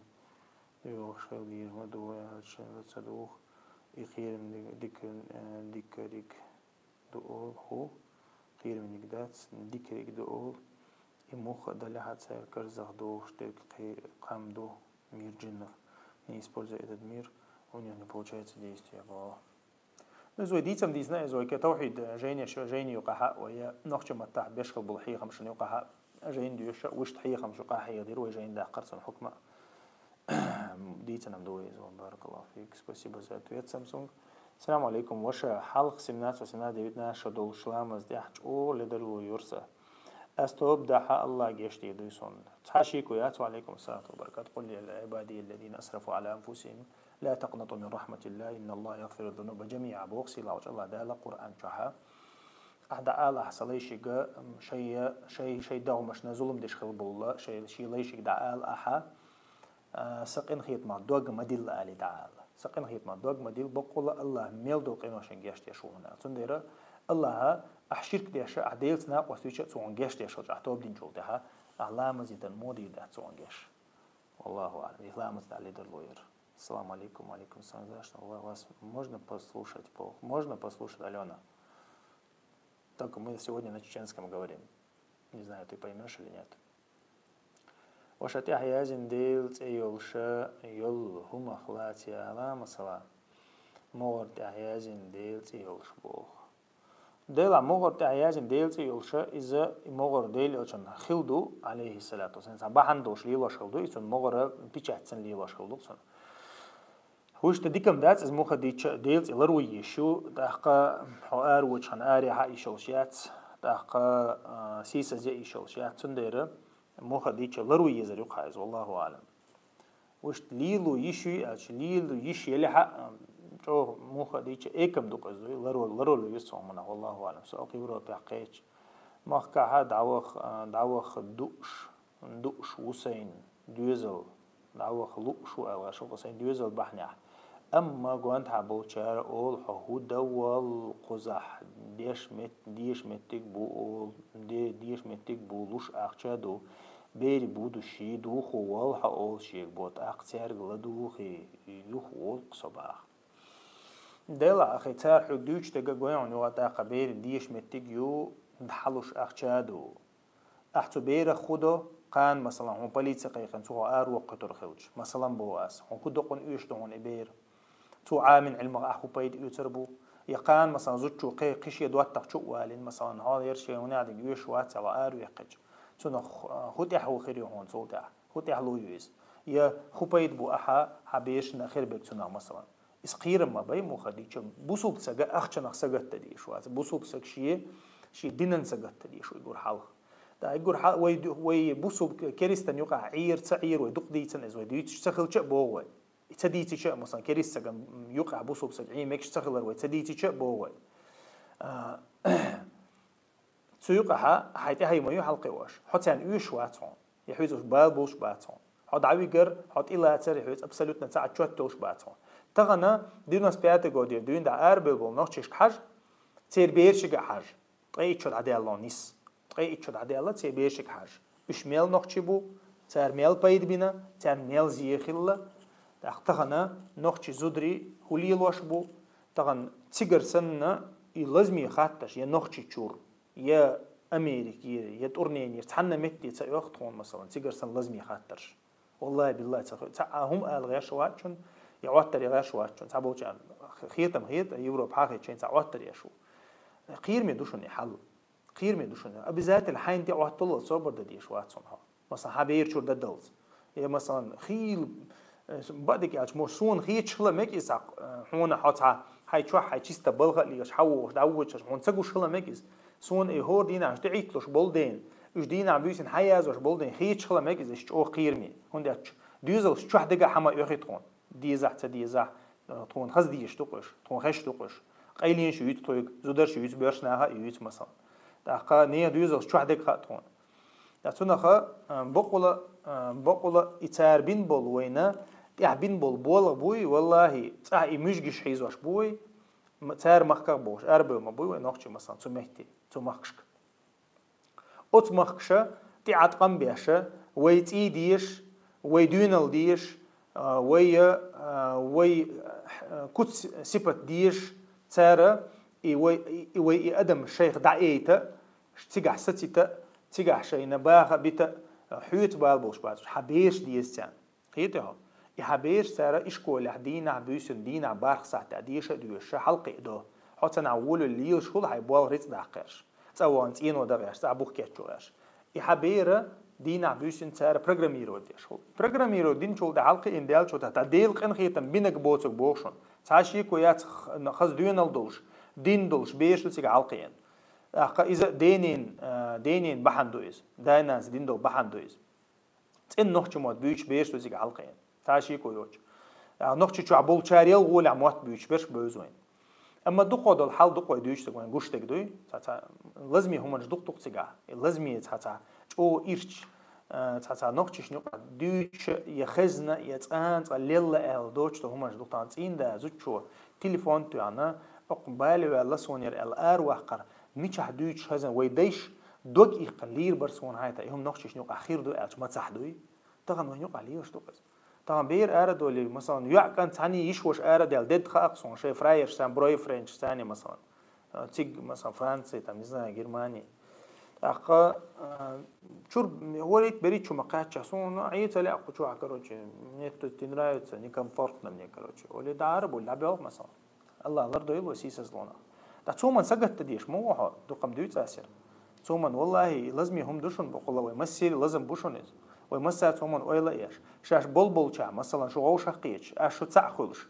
Доьхуш хила дийр ма ду вай аьлча, ла ца духу, и кхерам дика, дика, э, дикариг ду олу хӀу, кхерамниг дац, дикариг ду олу, и муха далехьа цара карзах дохуш дерг кхе-, кхам ду, мир джиннов. Не используя этот мир, у них не получается действия боху. Ну, иза вай дийцам дийцина, иза вай ке тавхьид, э, жайнеш, жайни юкъахьа, вай, э, нохча маттахь беш хила болу хьехамашна юкъахьа, жайна доьша, вуьшта хьехамаш юкъахьа хьехадира, вай жайна даккхара цунна хьукма. Дийцинам ду вай иза, баракаллаху фик. Спасибо за ответ, Samsung. Салам алейкум, ваша, хьалха семнадцать, восемнадцать, девятнадцать шо долуш ламаз тӀехь чӀогӀа ледарло юра сан. Ас тоба дахьа Аллах гечдийр дуй суна. Цхьа шеко яц, ва алейкум ассалам ва баракатух. Къул я ибади аллазина асрафу ала анфусихим, ла такънату мин рахматиллах, инна Аллаха ягъфиру зунуба джамиъа, боху сийлахьчу Аллах Дала Къуръан чохьа. Ахьа дӀаала ахьа сан лайшига, м, шайя, шай, шай догӀмашна зулам деш хила болла, шай, ший лайшига дӀаала ахьа, а, сан къинхетамах дог ма дилла али дӀаала. Сан къинхетамах дог ма дилла, баккъалла Аллаха мел долу къиношна гечдеш ву хьуна. Цундела Аллаха ахьа ширк деша, ахьа Делаца накъост вича а цу хьуна гечдеш хилча, ахьа тоба динчул тӀаьхьа, ахьа ламаз йитан муха дийр дац цу хьуна геш. Валлаху аълам, и ламаз дӀа ледарло яра. Салам алейкум, алейкум салам. Вас можно послушать, по-, можно послушать, Алена? Только мы сегодня на чеченском говорим. Не знаю, ты поймёшь или нет. Ваша тӀехь яздина Делан цӀе йолуша йолу хӀумах лаца яла, масала, могӀар тӀехь яздина Делан цӀе йолуш боху. Делан могӀар тӀехь яздина Делан цӀе йолуша, иза и могӀар Делан элчанна хилла ду, алейхиссалату вассалам, цхьа бахьана долуш лелош хилла ду, и цунна могӀара печатьцан лелош хилла ду цунна. Вуьшта дикам дац, иза муха дича Делан цӀе ларво йиш ю, тӀаккха хьо ара вочу хана арехьа йиш йолуш яц, тӀаккха, а, сийсазе йиш йолуш яц, цундела муха дича ларво езар ю-кх иза, валлаху аълам. Вуьшта лело йиш юй аьлча, лело йиш елехьа, а, чӀогӀа муха дича экам ду-кх иза, ларво, ларво ю цу хӀуманах, валлаху аълам. Со Европехь кхечу махкахьа дӀаваха, а, дӀаваха дууш, дууш ву сайна доьзал, дӀаваха лууш ву аьлла, шуна сайн доьзал бахьанехь. Амма гонахьа болчара олу, хьо хӀу дан валла кхузахь, деш мет-, деша меттиг бу олу, де-, деша меттиг бу луш ахча ду, бери будущий духу валла хьо олу шега бо, тӀаккха цаьрга ладухий, юха волу-кх со баха. Делахь, ахи, цара хьоьга дуьйцуш дерг гой хьуна, юха тӀаккха беран деша меттиг ю, хьалуш ахча ду. Ахь цу берах хӀу до, кхана, масалан, хьуна полици кхайкхина, цу хьо аравоккхуьйтур хилча. Масалан, боху ас, хьуна хӀу докъана оьшуш ду хьуна и бер? Цо Ӏамин Ӏилмах ахь хӀу пайда оьцур бу? Я кхана, масалан, зудчо кхе-, кхин шен доттагӀа чу а валийна, масалан, хьо яра шен хӀунех дерг оьшуш вац аьлла, араваьккхича. Цунах хӀу тӀаьхьа хир ю хьуна цул тӀаьхьа? ХӀу тӀаьхьа лу ю иза? Я хӀу пайда бу ахьа, хьан берашна а хир берг цунах, масалан? Иза кхерам ма бай, муха дича, бусулба сага ахчанах сагатта дезаш вац. Бусулба саг шен, шен динан сагатта дезаш ву, гур хьалха. ТӀаккха гур хьа-, вай ду-, вай бусулба керистан юкъахь Ӏийр ца Ӏийр вай дукха дийцина иза, вай дуьйцуш ца хилча а богӀу вай. И ца дийцича а, масалан, керист саган юкъахь бусулба саг Ӏий мегаш ца хилар вай ца дийцича а богӀу вай. А, цу юкъахьа хьай тӀаьхьа ма ю хьалкхиош. Хьо царна оьшуш вац хьуна. Я хьуьзуш бала болуш бац хьуна. Хьо дӀавигар, хьо тӀелацар, я хьуьзу абсолютно цхьа а чот долуш бац хьуна. Тахана девяносто пятый годера дуьйна дӀа арабевлла болу нохчашка хьажа, церан берашка а хьажа. Ткъе итт шо дӀадаьлла нис. Ткъе итт шо дӀадаьлла церан берашка хьажа. Уьш мел нохчий бу, цара мел пайда бина, царна мел зен хилла. ТӀаккха тахана нохчий зударий хӀун лелош бу, тахана цигара санна и лазаме хаттарш, я Нохчийчуьра, я Америкера, я ТӀурненера, цхьанна метте ца оьху тхуна, масалан, цигара санна лазаме хаттарш. Валлахи, биллахи, ца хо-, ца а хӀума ала гӀерш вац шуна, я Ӏоттар я гӀерш вац шуна. Цхьаболчарна хетам хета, Европа хьахийча шайна цхьа Ӏоттар еш ву. Кхераме ду шуна и хьал. Кхераме ду шуна. Обязательно хьайна тӀе Ӏотталла собар дан дезаш вац хьуна хьо. Масалан, хьан бер чуьра дан даллалц. Я, масалан, хийла, э, бадик аьлча, мо суна хеташ хила мега иза, э, хьуна хьо цхьа, хьай чохь, хьай чисто балха а лелаш, хьан вогӀуш, дӀавогӀучаш, хьуна ца гуш хила мега иза. Суна и хӀора дийнахь уьш тӀеӀитталуш болу ден, уьш дийнахь буьйсина хьан язваш болу ден хеташ хила мега иза, иштта чӀогӀа кхераме. ХӀунда аьлча, доьзалш чохь дегахь хьан ма оьхи тхуна. Дезахь, ца дезахь, тхуна хаза дезаш ду-кх уьш, тхуна хезаш ду-кх уьш. Къайленаш юьйцу тхоьга, зударш юьйцу, боьрша наха а юьйцу, масалан. ТӀаккха нехан доьзалш чохь дега хаьа тхуна. ТӀаккха цунаха, а, бакъула, а, бакъула и цара бина болу вайна, тӀехь бина болу болх буй, валлахи, цӀахь и муьжгаш хьийзош буй, м-, цара махках бохуш, арабевлла ма буй вай нохчий, масалан, цу метте, цу махкашка. Оцу махкаша тӀеӀаткъам беша, вай цӀий дезаш, вай доьналла дезаш, а, вай, а, вай, а, куц сипат дезаш, цара и вай, и вай и адам шайх дӀаэйта, цигахь сацита, цигахь шайна баха бита, хьоьца бала болуш бац, хьан бераш деза царна. Кхетий хьо? И хьан бераш цара ишколехь дийнахь буьйсина, дийнахь барх сахьтехь деша а доьшуша хьалкхиа до. Хьо цанахь волавелла лелаш хуьлу хьайн болх рицкъ даккха гӀерш. ЦӀа вахана цӀено дан гӀерш, цӀа бух кечъян гӀерш. И хьан бера дийнахь буьйсина цара программировать деш хуьлу. Программировать динчул тӀе хьалкхиъна даьллачул тӀаьхьа, Делан къинхетам бинарг боцург боху шуна. Цхьа шеко яц х-, хаза доьналла долуш, дин долуш, бераш ду цига хьалкхиъна. ТӀаккха иза денийн, а, денийн бахьана ду иза. Дай-нанас дина долу бахьана ду иза. ЦӀена нохча мотт буьйцуш бераш ду цига хьалкхиъна. Цхьа шеко йоцуш. А, Нохчийчохь болчарел гӀолехь мотт буьйцуш берш бевза вайн. Амма дукха долу хьал дукха вай дуьйцуш цига вайн гуш дерг дуй. Цхьа-цхьа лазаме хӀуманаш дукха ду-кх цигахь. И лазаме цхьа-цхьа чӀогӀа ирча, а, цхьа-цхьа нохчашна юкъа дуьйцуша я хезна, я цкъа-цкъа лелла аьлла доцуш долу хӀуманаш дукха. Тахана цӀийнда зудчо телефон тоьхна, окху бале ваьлла суна яра аьлла араваккхар, мичахь дуьйцуш хезна вай дайша дог иккхина лийр бара суна хьайта, и хӀума нохчашна юкъахь хир ду аьлча, ма цахь дуй. Тахана вайн юкъахь лелаш ду-кх иза. Тахана бер арадаьлла, масалан, йоӀ кӀант цхьаьний йиш ваша арадаьлла, дедда хаьа-кх суна, шайн фраерш санна, бройфрендш санна, масалан. Цига, масалан, Франция, там, не знаю, Германия. ТӀаккха, а, чуьра хӀорийта берхӀитта шо ма кхаьчча, суна Ӏе ца лаьа кху чохь, короче, мне тут не нравится, некомфортно мне, короче. Олий дӀа ара бу, дӀабоьлху, масалан. Аллах лардойла вай сийсазлонах. Ткъа цо ман сагатта дезаш ма ву хьо, дукха-м дуьйцу ас яра. Цо ман, валлахи, лазаме хӀума ду шуна бакъула вай, массеран лазам бу шуна иза. Вай массара цо ман ойла а еш. Шаьш болболчохь, масалан, шу вовшах кхеташ, аш шу цхьаъ хуьлуш.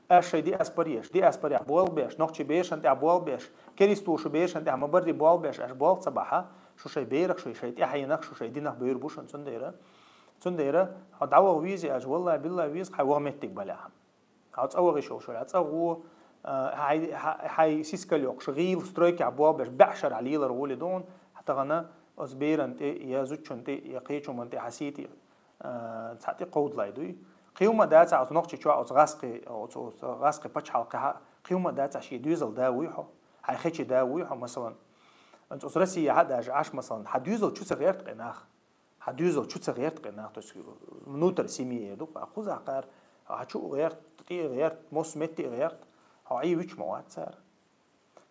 Аш шайн диаспорехь, диаспорехь болх беш, нохчий берашна тӀехь болх беш, керист волу шу берашна тӀехь ма-барри болх беш, аш болх ца бахьа, шу шайн берах, шу шайн тӀаьхьенах, шу шайн динах буьйр бу шуна, цундела. Цундела, хьо дӀаваха везий аьлча, валлахи, биллахи, веза хьайн ваха меттиг балехьа. Хьо цӀа ваха йиш йолуш валахь, цӀа гӀо, а, хьай, хьай, хьай сискал йоккхуш, гӀийла стройкехь болх беш, баьӀ шарахь лелар гӀоле ду хьуна, тахана оцу беран тӀе, я зудчун тӀе, я кхечу хӀуман тӀе хьан сий тӀе, а, цхьа тӀе кховдалай дуй. Кхин хӀума дацахь оцу Нохчийчохь, оцу гӀазкхи, оцу, оцу гӀазкхи пачхьалкхехьа, кхин хӀума дацахь шен доьзал да вуй хьо, хьайн хечи да вуй хьо, масалан. Оцу Россияхьа а даже Ӏаш, масалан, хьан доьзал чу ца гӀерта кхин нах. Хьан доьзал чу ца гӀерта кхин нах, то есть внутрь семьи эр ду-кх, а кхузахь кхара, хьан чу а гӀерта, тӀе а гӀерта, массо метте а гӀерта, хьо Ӏийвича ма вац цара.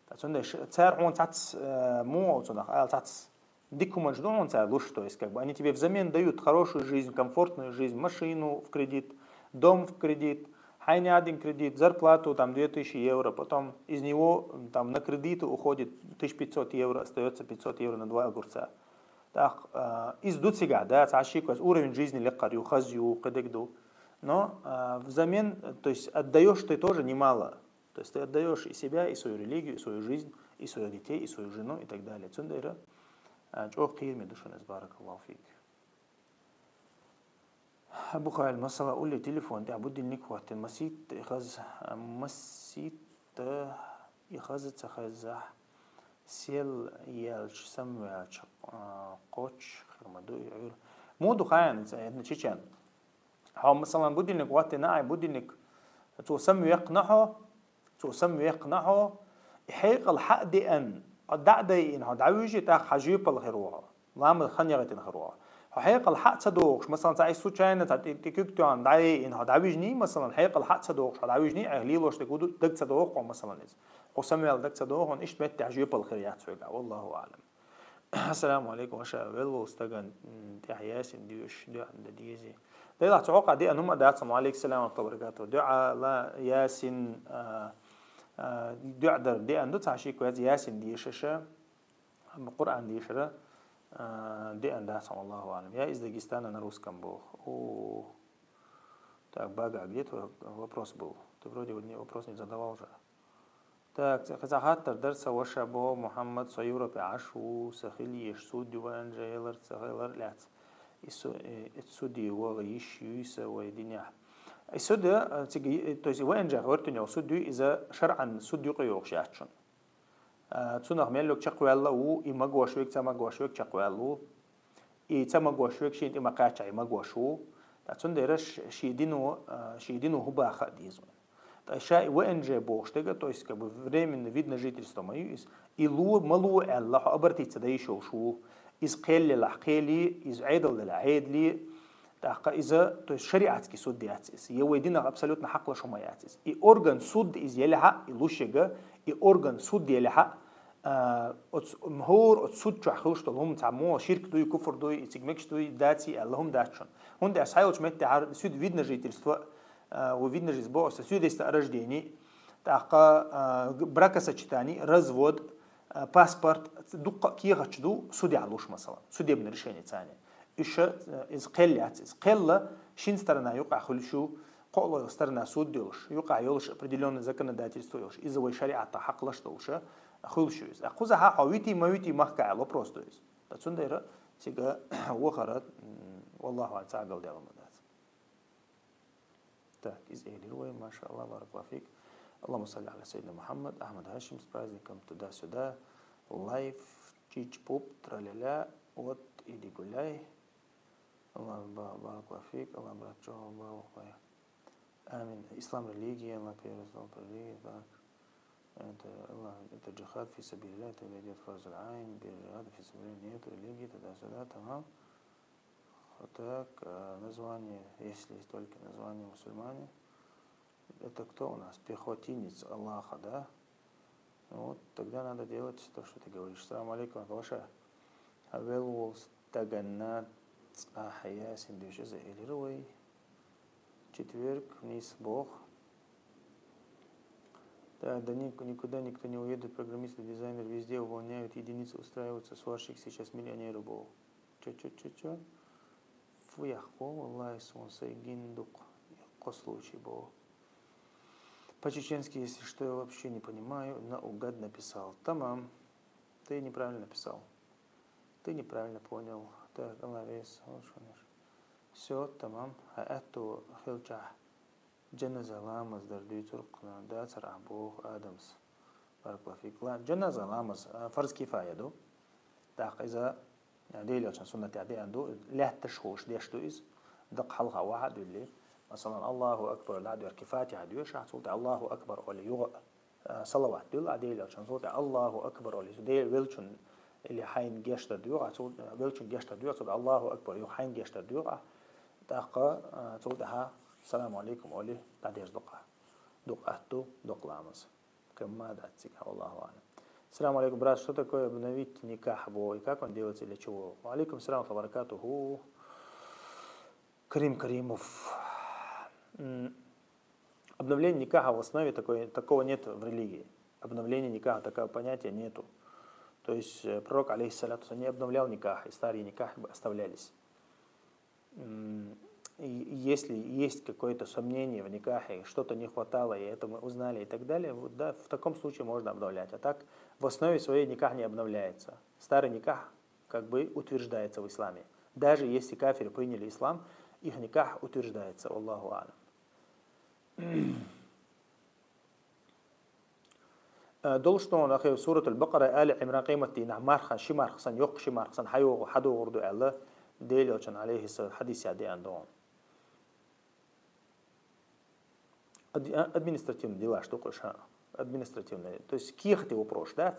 Ткъа цундела ш-, цара хьуна цхьацца, э, муха олу цунах, ала цхьацца дика хӀуманаш ду хьуна цара луш, то есть, как бы, они тебе взамен дают хорошую жизнь, комфортную жизнь, машину в кредит, дом в кредит, хьайна яхь дина кредит, зарплату, там, две тысячи евро, потом из него, там, на кредиты уходит тысяча пятьсот евро, остаётся пятьсот евро на два огурца. ТӀаккха, а, иза ду цигахь, да, цхьа ши кхоьз уровень жизни лекхар ю, хаза ю, кхидерг ду. Но, а, взамен, то есть отдаёшь ты тоже немало. То есть ты отдаёшь и себя, и свою религию, и свою жизнь, и своих детей, и свою жену, и так далее. Цундела А, чӀоагӀа кхераме да шуна из, баракаллаху фик. Абу Хаил, масала, улле телефон тӀа будильник хӀоттийна, масийтта ихаз-, масийтта ихаза ца хезахь, сел яьлча, самваьлча, а, кхоачаш хир ма дуй, Ӏуйра. Муха ду хаьий цӀа, эдна чичен. Хьо, масала, будильник хӀоттийна, ай, будильник, цо самваьккхина хьо, цо самваьккхина хьо, и хьекъал хьа а деана, хьо дӀа а дайина, хьо дӀавижи, тӀаккха хьа жоьпалла хир ву хьо. Ламаз хан ягӀийтина хир ву хьо. Хьо хьекъал хьа а ца дохуш, масала, цхьа и случайно, цхьа тӀе-, тӀекуьг тоьхна дӀаайина, хьо дӀавижний, масала, хьекъал хьа а ца дохуш, хьо дӀавижний, Ӏайха лелош дерг хӀу ду, даг ца доху хьуна, масала, иза. Хьо самваьлла даг ца доху хьуна, иштта меттехь жоьпалла хир яц хьоьга, валлаху аӀлам. Ассаламу Ӏалайкум, ваша, велла волу стагана, м, тӀехь Ясин доьшуш, дуьхьа дан дезий? Дела, цу хьокъехь деана хӀума а дац, ва Ӏалайкум салам ва рахматуллахи ва баракатуху. ДуьӀа, ла, Ясин, а, а, дуьӀа дар деана ду, цхьа ши кхоьца Ясин дешаш, Къуръан дешара, а, деана дац, валлаху аӀлам. Я из Дагестана на русском боху. О, так, Бага, где твой вопрос был? Ты вроде вот не, вопрос не задавал же. Так, цхьа хаттар дара сан, ваша, боху Мухьаммад, со Европе Ӏаш ву, сан хила езаш суд ю, ВНЖ яларца, сан хилар лаьцна. И су-, и, и суде ваха йиш юй сан вай динехь? И суд, э, цига, и, то есть ВНЖ гӀоьртина йолу суд ю, иза шарӀан суд юкъа йогӀуш яц шуна. А, цунах меллиг чекхваьлла а ву, и магош верг, ца магош верг чекхваьлла ву. И ца магош верг шена тӀе ма кхаьчча, и магош ву. Ткъа цундела ш-, шен дино, а, шен дино хӀун баха а деза вайна. Ткъа ша и ВНЖ бохуш дерг, то есть, как бы, временный вид на жительство ма ю иза. И ло, ма ло аьлла, хьо обратиться дан йиш йолуш ву. Иза кхел елахь кхели, иза Ӏедал делахь Ӏедали. ТӀаккха иза, то есть, шариатский суд яц иза. Я вай динах абсолютно хьакхалуш хӀума яц иза. И орган суд иза елахь а, и луш ерг, и орган суд елахь а, а, оцу, хӀора оцу суд чохь хуьлуш долу хӀума цхьа мо ширк дуй, куфр дуй, и цига мегаш дуй, даций аьлла хӀума дац шуна. ХӀунда аьлча цхьайолчу меттехь сюд-, вид на жительство, а, вид на жительство боху аса, свидетельство о рождении, тӀаккха, а, бракосочетание, развод, а, паспорт, дуккха а кехаташ ду судехь луш, масала, судебное решение царна. Уьш, а, иза кхел яц, иза кхелла шина сторона юкъахь хуьлуш ю, кхоалгӀа сторона суд йолуш, юкъахь йолуш определённое законодательство йолуш, иза вай шариатах хьакхалуш долуш хуьлуш ю иза. Кхузахь хьо витий, ма витий махка аьлла вопрос ду иза. Ткъа цундела цига вахара, м, валлаху аӀлам, цхьа а галдаьлла ма дац. Так, иза элира вай, машааллах, баракаллаху фик. Аллахумма салли аля сайидина Мухаммад, Ахмад Хашим, с праздником туда-сюда. Лайф, чич-пуп, траля-ля, вот, иди гуляй. Аллах ба-, баракаллаху фик, Аллах, брат, чё, Аллах, Аллах. Амин. Ислам религия, Аллах, первый стал религии, так. Это, Аллах, это джихад фи сабилилля, это идёт фарзуль айн, без джихада фи сабилилля нет религии, туда-сюда, тамам. Так, а, название, если есть только название мусульмане, это кто у нас? Пехотинец Аллаха, да? Ну вот, тогда надо делать то, что ты говоришь. Салам алейкум, ваша. Хьавел волу стагана цкъа Ясин дешаза элира вай. Четверг, нийса боху. Да, да ник-, никуда никто не уедет, программисты, дизайнеры везде увольняют, единицы устраиваются, сварщик сейчас миллионеры боху. Чё, чё, чё, чё? Фу, яххо, валлахи, сон сайн гина дукха, кхо случай боху. По-чеченски, если что, я вообще не понимаю, наугад написал. Тамам. Ты неправильно написал. Ты неправильно понял. Так, Аллах вес, вот что. Всё, тамам. А это хилча. Джаназа ламаз дар дуьйцург кхуна дацара ахь боху Адамс. Баракаллаху фик. Ла-, джаназа ламаз, а, фарз кифая ду. ТӀаккха иза, а, Делан Элчан суннатехь деана ду, лаьтташ хулаш деш ду иза. Дакха хьалха ваха а дуьллий. Масалан, Аллаху акбар дӀа а доьхкий, фатиха доьшу ахь, цул тӀаьхьа Аллаху акбар олий, юха, а, салават дуьллу ахь Делан Элчан, цул тӀаьхьа Аллаху акбар олий, Дела веллачун или хьайна гечдар доьху ахь, цул, веллачун гечдар доьху, цул тӀаьхьа Аллаху акбар, юха хьайна гечдар доьху ахь. ТӀаккха, а, цул тӀаьхьа саламу алейкум олий, дӀадерза дукха. Дукха атта ду, дукха ламаз. Кхин ма дац цига, Аллаху аълам. Салам алейкум, брат. Что такое обновить никах бо? И как он делается, для чего? Ва алейкум салам ва баракатуху. Карим Каримов. М, обновление никаха в основе такой, такого нет в религии. Обновление никаха, такого понятия нету. То есть, э, пророк, алейхиссалату вассалям, не обновлял никах, и старые никахи оставлялись. М, и если есть какое-то сомнение в никахе, что-то не хватало, и это мы узнали и так далее, вот, да, в таком случае можно обновлять. А так в основе своей никах не обновляется. Старый никах как бы утверждается в исламе. Даже если кафиры приняли ислам, их никах утверждается. Аллаху алям. Э, дол что он ахи Суратуль Бакара, Али Имран къимат дийнахь мархан, ши мархсан, йоккха ши мархсан, хьайогу, хьадогурду аьлла, Дела элчан алейхи салам хьадис яде андон. Ад-, а, административный дела, что куша. Административный. То есть кехати вопрос, да?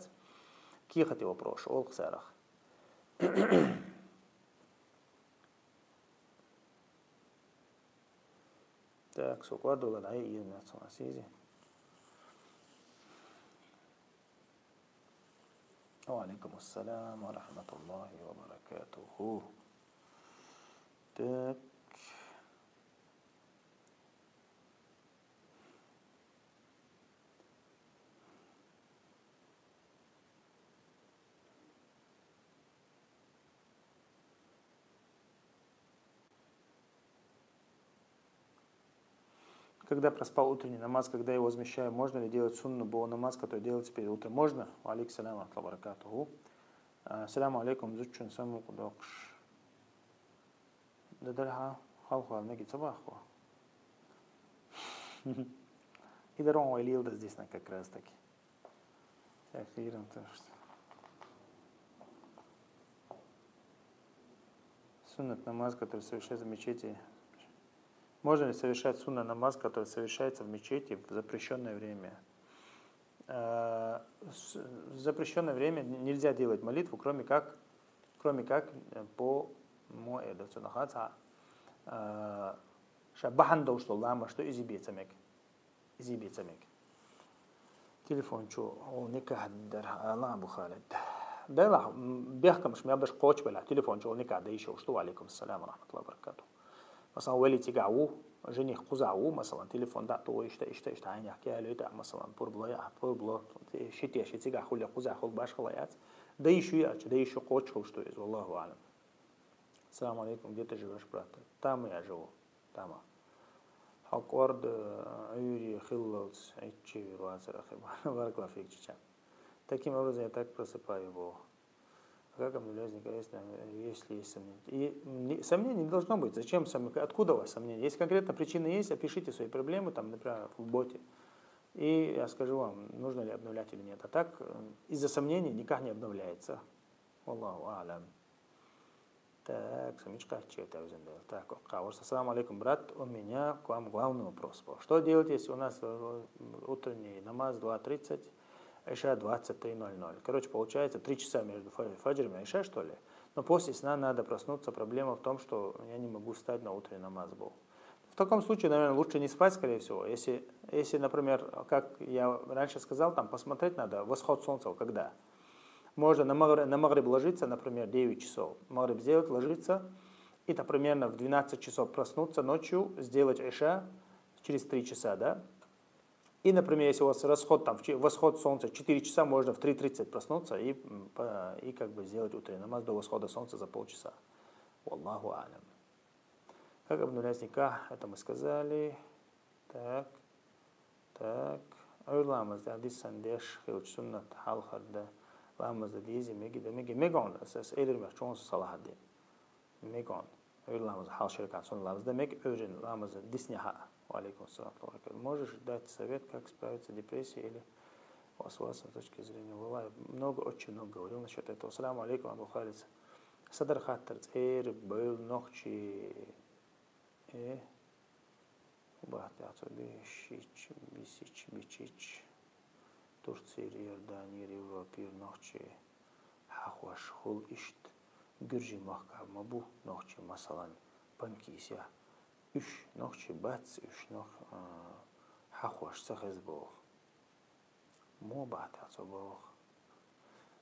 Кехати вопрос, олх сарах. Так, суквар долан ай ир мяцун асизи. Ва алейкум ассалам ва рахматуллахи ва баракатуху. Так. Когда проспал утренний намаз, когда его возмещаю, можно ли делать сунну бо намаз, который делается перед утром? Можно? Ва алейкум салам ва рахматуллахи ва баракатуху. А, салам алейкум, зучун саму кудокш. Да дальха, халхуал меги цабаху. И дарон вайлил да здесь на как раз таки. Всякий рам, то, что суннат намаз, который совершается в мечети. Можно ли совершать сунна намаз, который совершается в мечети в запрещённое время? Э, с-, в запрещённое время нельзя делать молитву, кроме как, кроме как, э, по моэду. Сунна хаца, э, ша бахан дол, что лама, что изи бецамек. Изи бецамек. Телефон чу, ол никах дар, ала Абу Халид. Дайла, м, бехкамш, ма баш коч бала, телефон чу, ол никах да ишо, что ва алейкум салам ва рахматуллахи ва баракатух. Масалан, вели цига ву, жених куза ву, масалан, телефон да, то ишта, ишта, ишта, айня, кялю, это, масалан, пурбло, я, пурбло, шити, шити цига хуля, куза хул, баш хулаяц. Да ишо я, да ишо коч хул, что из, валлаху алям. Салам алейкум, где ты живёшь, брат? Там я живу. Тама. Хаквард, э, юри хиллалц, ичи вацар, ахи, баракаллаху фик, чича. Таким образом, я так просыпаю его. А как обнулять, если, если есть сомнения? И не, сомнений не должно быть. Зачем сомнения? Откуда у вас сомнения? Если конкретно причина есть, опишите свои проблемы, там, например, в боте. И я скажу вам, нужно ли обновлять или нет. А так, э, из-за сомнений никак не обновляется. Валлаху алям. Так, самичка чета взял. Так, вот, Каурс. Ассаламу алейкум, брат. У меня к вам главный вопрос был. Что делать, если у нас, э, утренний намаз два тридцать, иша двадцать три ноль ноль? Короче, получается, три часа между фа-, фаджром и иша, что ли? Но после сна надо проснуться. Проблема в том, что я не могу встать на утренний намаз был. В таком случае, наверное, лучше не спать, скорее всего. Если, если, например, как я раньше сказал, там посмотреть надо, восход солнца когда. Можно на магри-, на магриб ложиться, например, девять часов. Магриб сделать, ложиться. И там примерно в двенадцать часов проснуться ночью, сделать иша через три часа, да? И, например, если у вас расход, там, в чи-, восход солнца четыре часа, можно в три тридцать проснуться и, м, по-, и как бы сделать утренний намаз до восхода солнца за полчаса. Валлаху алям. Как обнулять никах, это мы сказали. Так, так. Ой, ламаз да, диссан деш, хилч суннат, халхар да. Ламаз да дизи, меги да, меги, мегон, с-, с-, элир мех чон салаха дин. Мегон. Ой, ламаз, хал ширкан сунна ламаз да, мег, ойрин ламаз да, дисняха. Ва алейкум салам, ва алейкум. Можешь дать совет, как справиться с депрессией или васвасом с точки зрения? Валлахи, много, очень много говорил насчёт этого. Салам алейкум, Абу Халид. Садар хаттар, цӀер, бел, нохчи. Э, бахтяцо бишич, бисич, бичич. Турцир, Иорданир, Европир, нохчи. Хьахош хул ишт. Гюржи махка ма бу, нохчи, масалан, панкисия. Уьш нохчи бац, уьш нох, а, хьахош ца хез бох. Мо бахтяцо бох.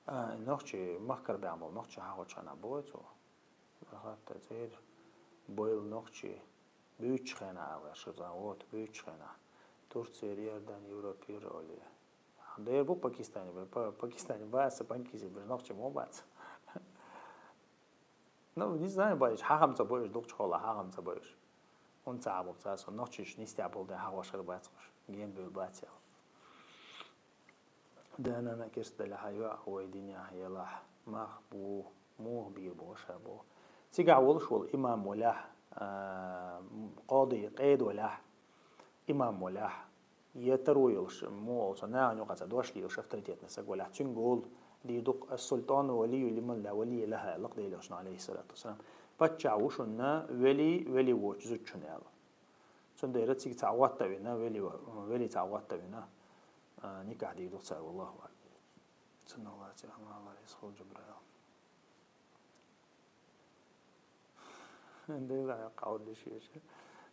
А, нохчи махкар бямол, нохчи хьахочхана бой цо. Хатта цер бойл нохчи буьч хена ала, шо зан вот буьч хена. Турцир, Иордан, Европир оли. Дер бу Пакистане, бе, Па-, Пакистане бац, панкизи бир нохчи мо бац. Ну, не знаю, баиш, хьахам ца боиш, дукчхола хьахам ца боиш. Он ца абу ца со, нохчиш нистя болде хьахош хер бац хош. Ген бил бац ял. Дана на кирс даля хьайва, хой диня хьялах. Мах бу. муха бийр бу, ша бу. Цигахь волуш волу имам валахь, а, къоди, къеда валахь, имам валахь, я таро йолуш, муха олу, цо нахана юкъа цхьа дош лелош авторитетный саг валахь, цуьнга олу, дийр ду-кх: «Ас-султану валию лиман ла валия лахӀу», аьлла-кх Делан Элчано, алейхиссалату вассалам. Паччахь ву шуна вели, вели воцу зудчунна, аьлла. Цундела цига цхьа гӀотта а вина, вели, вели цхьа гӀотта а вина, а, никахь дийр ду-кх цара, валлаху аълам. Цунна Аллах, Аллах реза хуьлда, Джабраил. Дела хьекъал деш веза.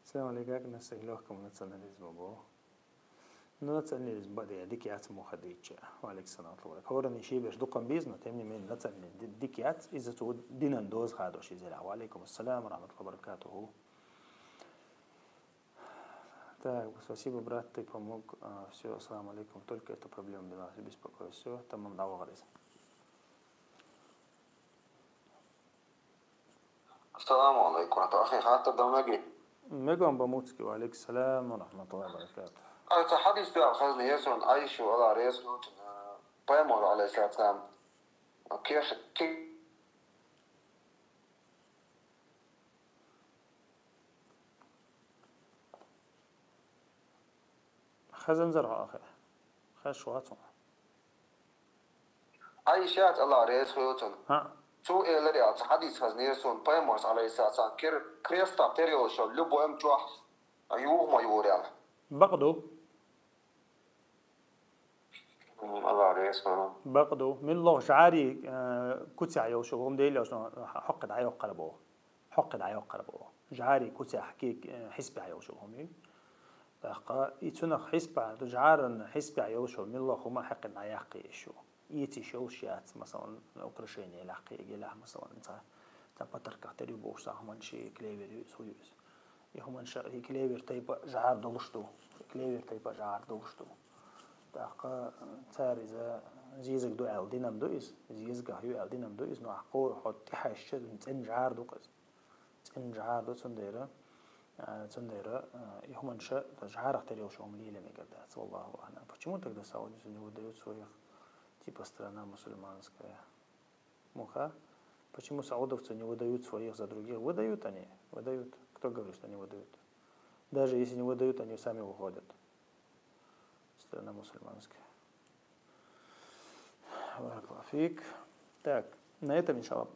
Салам алейкум, как относитесь к лёгкому национализму, бо? Ну, национализм бан де дика яц муха дийцча. Ва алейкум салам ва рахматуллахи ва баракатух. ХӀоранна шен берш дукха беза, но тем не менее национализм ди-, дика яц, иза цо динан доза хадош иза. Ва алейкум ассалам ва рахматуллахи ва баракатуху. Так, спасибо, брат, ты помог. Все, ассаламу алейкум. Только эта проблема меня беспокоит. Все, тамам, дӀавахара иза. Ассаламу алейкум, ахи, хаттар дан мегий? Мегаш ба, муцки, ва алейкум салам ва рахматуллахи ва баракатух. Ай, цхьа хьадис дуьхьал хазна яра суна, Айша, Аллах реза хуьлда цунна, пайхамар, алейхиссалату вассалам, кех-, ки-, Хазанзар хьо ахи. Хазаш вац хьо. Айшат, Аллах реза хуьлда цунна. ХӀаъ. Цо элира аьлла, цхьа хьадис хазна яра суна, пайхамарс, алейхиссалату вассалам, кер-, крестах тера йолуш йолу любой-м чохь юха ма юра аьлла. Бакъ ду. М, Аллах реза хуьлда. Бакъ ду. МиллагӀа жӀари, э, куцехь йолуш йолу хӀума, Делан Элчано хьокхе дӀайоккхура боху. Хьокхе дӀайоккхура боху. ЖӀари куцехь ки-, э, хьисапехь йолуш йолу хӀума ю. ТӀаккха и цунах хьисапехь, жӀаран хьисапехь йолуш йолу миллагӀа хӀума хьекхина дӀаяккхий йиш ю. Эца йиш йолуш яц, масалан, украшение лаккхий, гелахь, масалан, цхьа, цхьа подарках тера ю бохуш, цхьа хӀуманаш, клевер ю иза, хӀу ю иза. И хӀуманаш, и клевер тайпа жӀар долуш ду. И клевер тайпа жӀар долуш ду. ТӀаккха цара иза зезаг ду аьлла дина-м ду иза, зезагах ю аьлла дина-м ду иза, но ахь кхо хьо тӀехьаьжча, цӀена жӀар ду-кх иза. ЦӀена жӀар ду, цундела, а, цундела, а, и хӀуманаш жӀарах тера йолуш хӀума лела мегар дац, валлаху аълам. Почему тогда саудовцы не выдают своих, типа, страна мусульманская? Муха? Почему саудовцы не выдают своих за других? Выдают они, выдают. Кто говорит, что не выдают? Даже если не выдают, они сами уходят. Страна мусульманская. Баракаллаху фик. Так, на этом, иншаллах,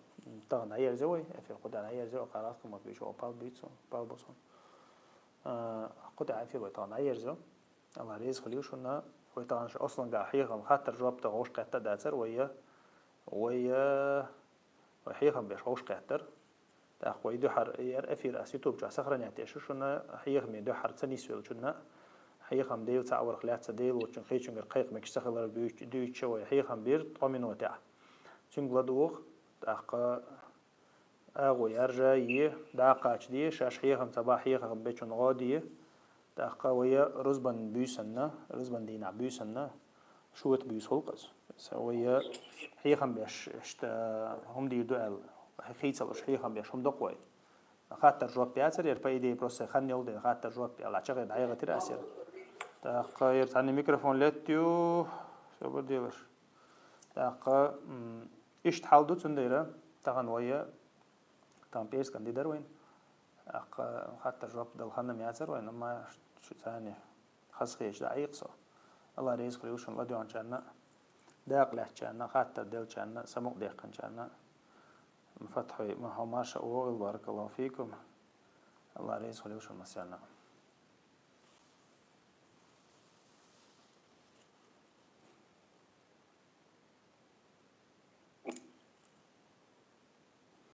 тахана дӀаерзо вай, эфир кху тӀехь дӀаерзо, къарахкам ма бийча, пал бийцу, пал бусу. А, кху тӀехь эфир вай тахана дӀаерзо. Аллах реза хуьлийла шуна, вай тахана шу Асланга хьехам, хаттар жоп тӀе гӀовш кхетта дацара вай, вай, вай хьехам беш гӀовш кхеттара. ТӀаккха вай дуьхьара яра эфир ас YouTube чохь сохранять еш ю шуна, хьехаме дуьхьара ца нисвеллачунна, хьехам Дела цхьаъ варх лаьцна, Дела волчун кхечуьнгара кхайкха мегаш ца хилар буьйч-, дуьйцуш вай хьехам бира ткъо минотехь. Цуьнга ладугӀу, тӀаккха агӀо яржа е, дӀакхача де, шаьш хьехам ца бахь, хьехам бечунна гӀо де. ТӀаккха вай рузбан буьйсанна, рузбан дийнахь буьйсанна, шота буьйса хуьлу-кх иза. Вай хьехам беш, иштта, хӀума дийр ду аьлла, хийцалуш хьехам беш хӀума доккху вай. Хаттар жоп яцара яра, по идее, просто хан йолу дела, хаттар жоп яла, чаккхе дӀайгӀатира ас яра. ТӀаккха яра цхьанна микрофон леттаю, собар делаш. ТӀаккха, м, иштта хьал ду, цундела тахана вай, тахана пӀераскан де дара вайна. ТӀаккха хаттар жоп дала хан-м яцара вайна, амма шу царна хазахеташ дӀаийкъа со. Аллах реза хуьлийла шуна ладоьгӀначарна, дакъа лаьцначарна, хаттар деллачарна, самукъадаьккхинчарна. Фатхьой, ма хьо марша вогӀийла, баракаллаху фикум. Аллах реза хуьлийла шуна массарна.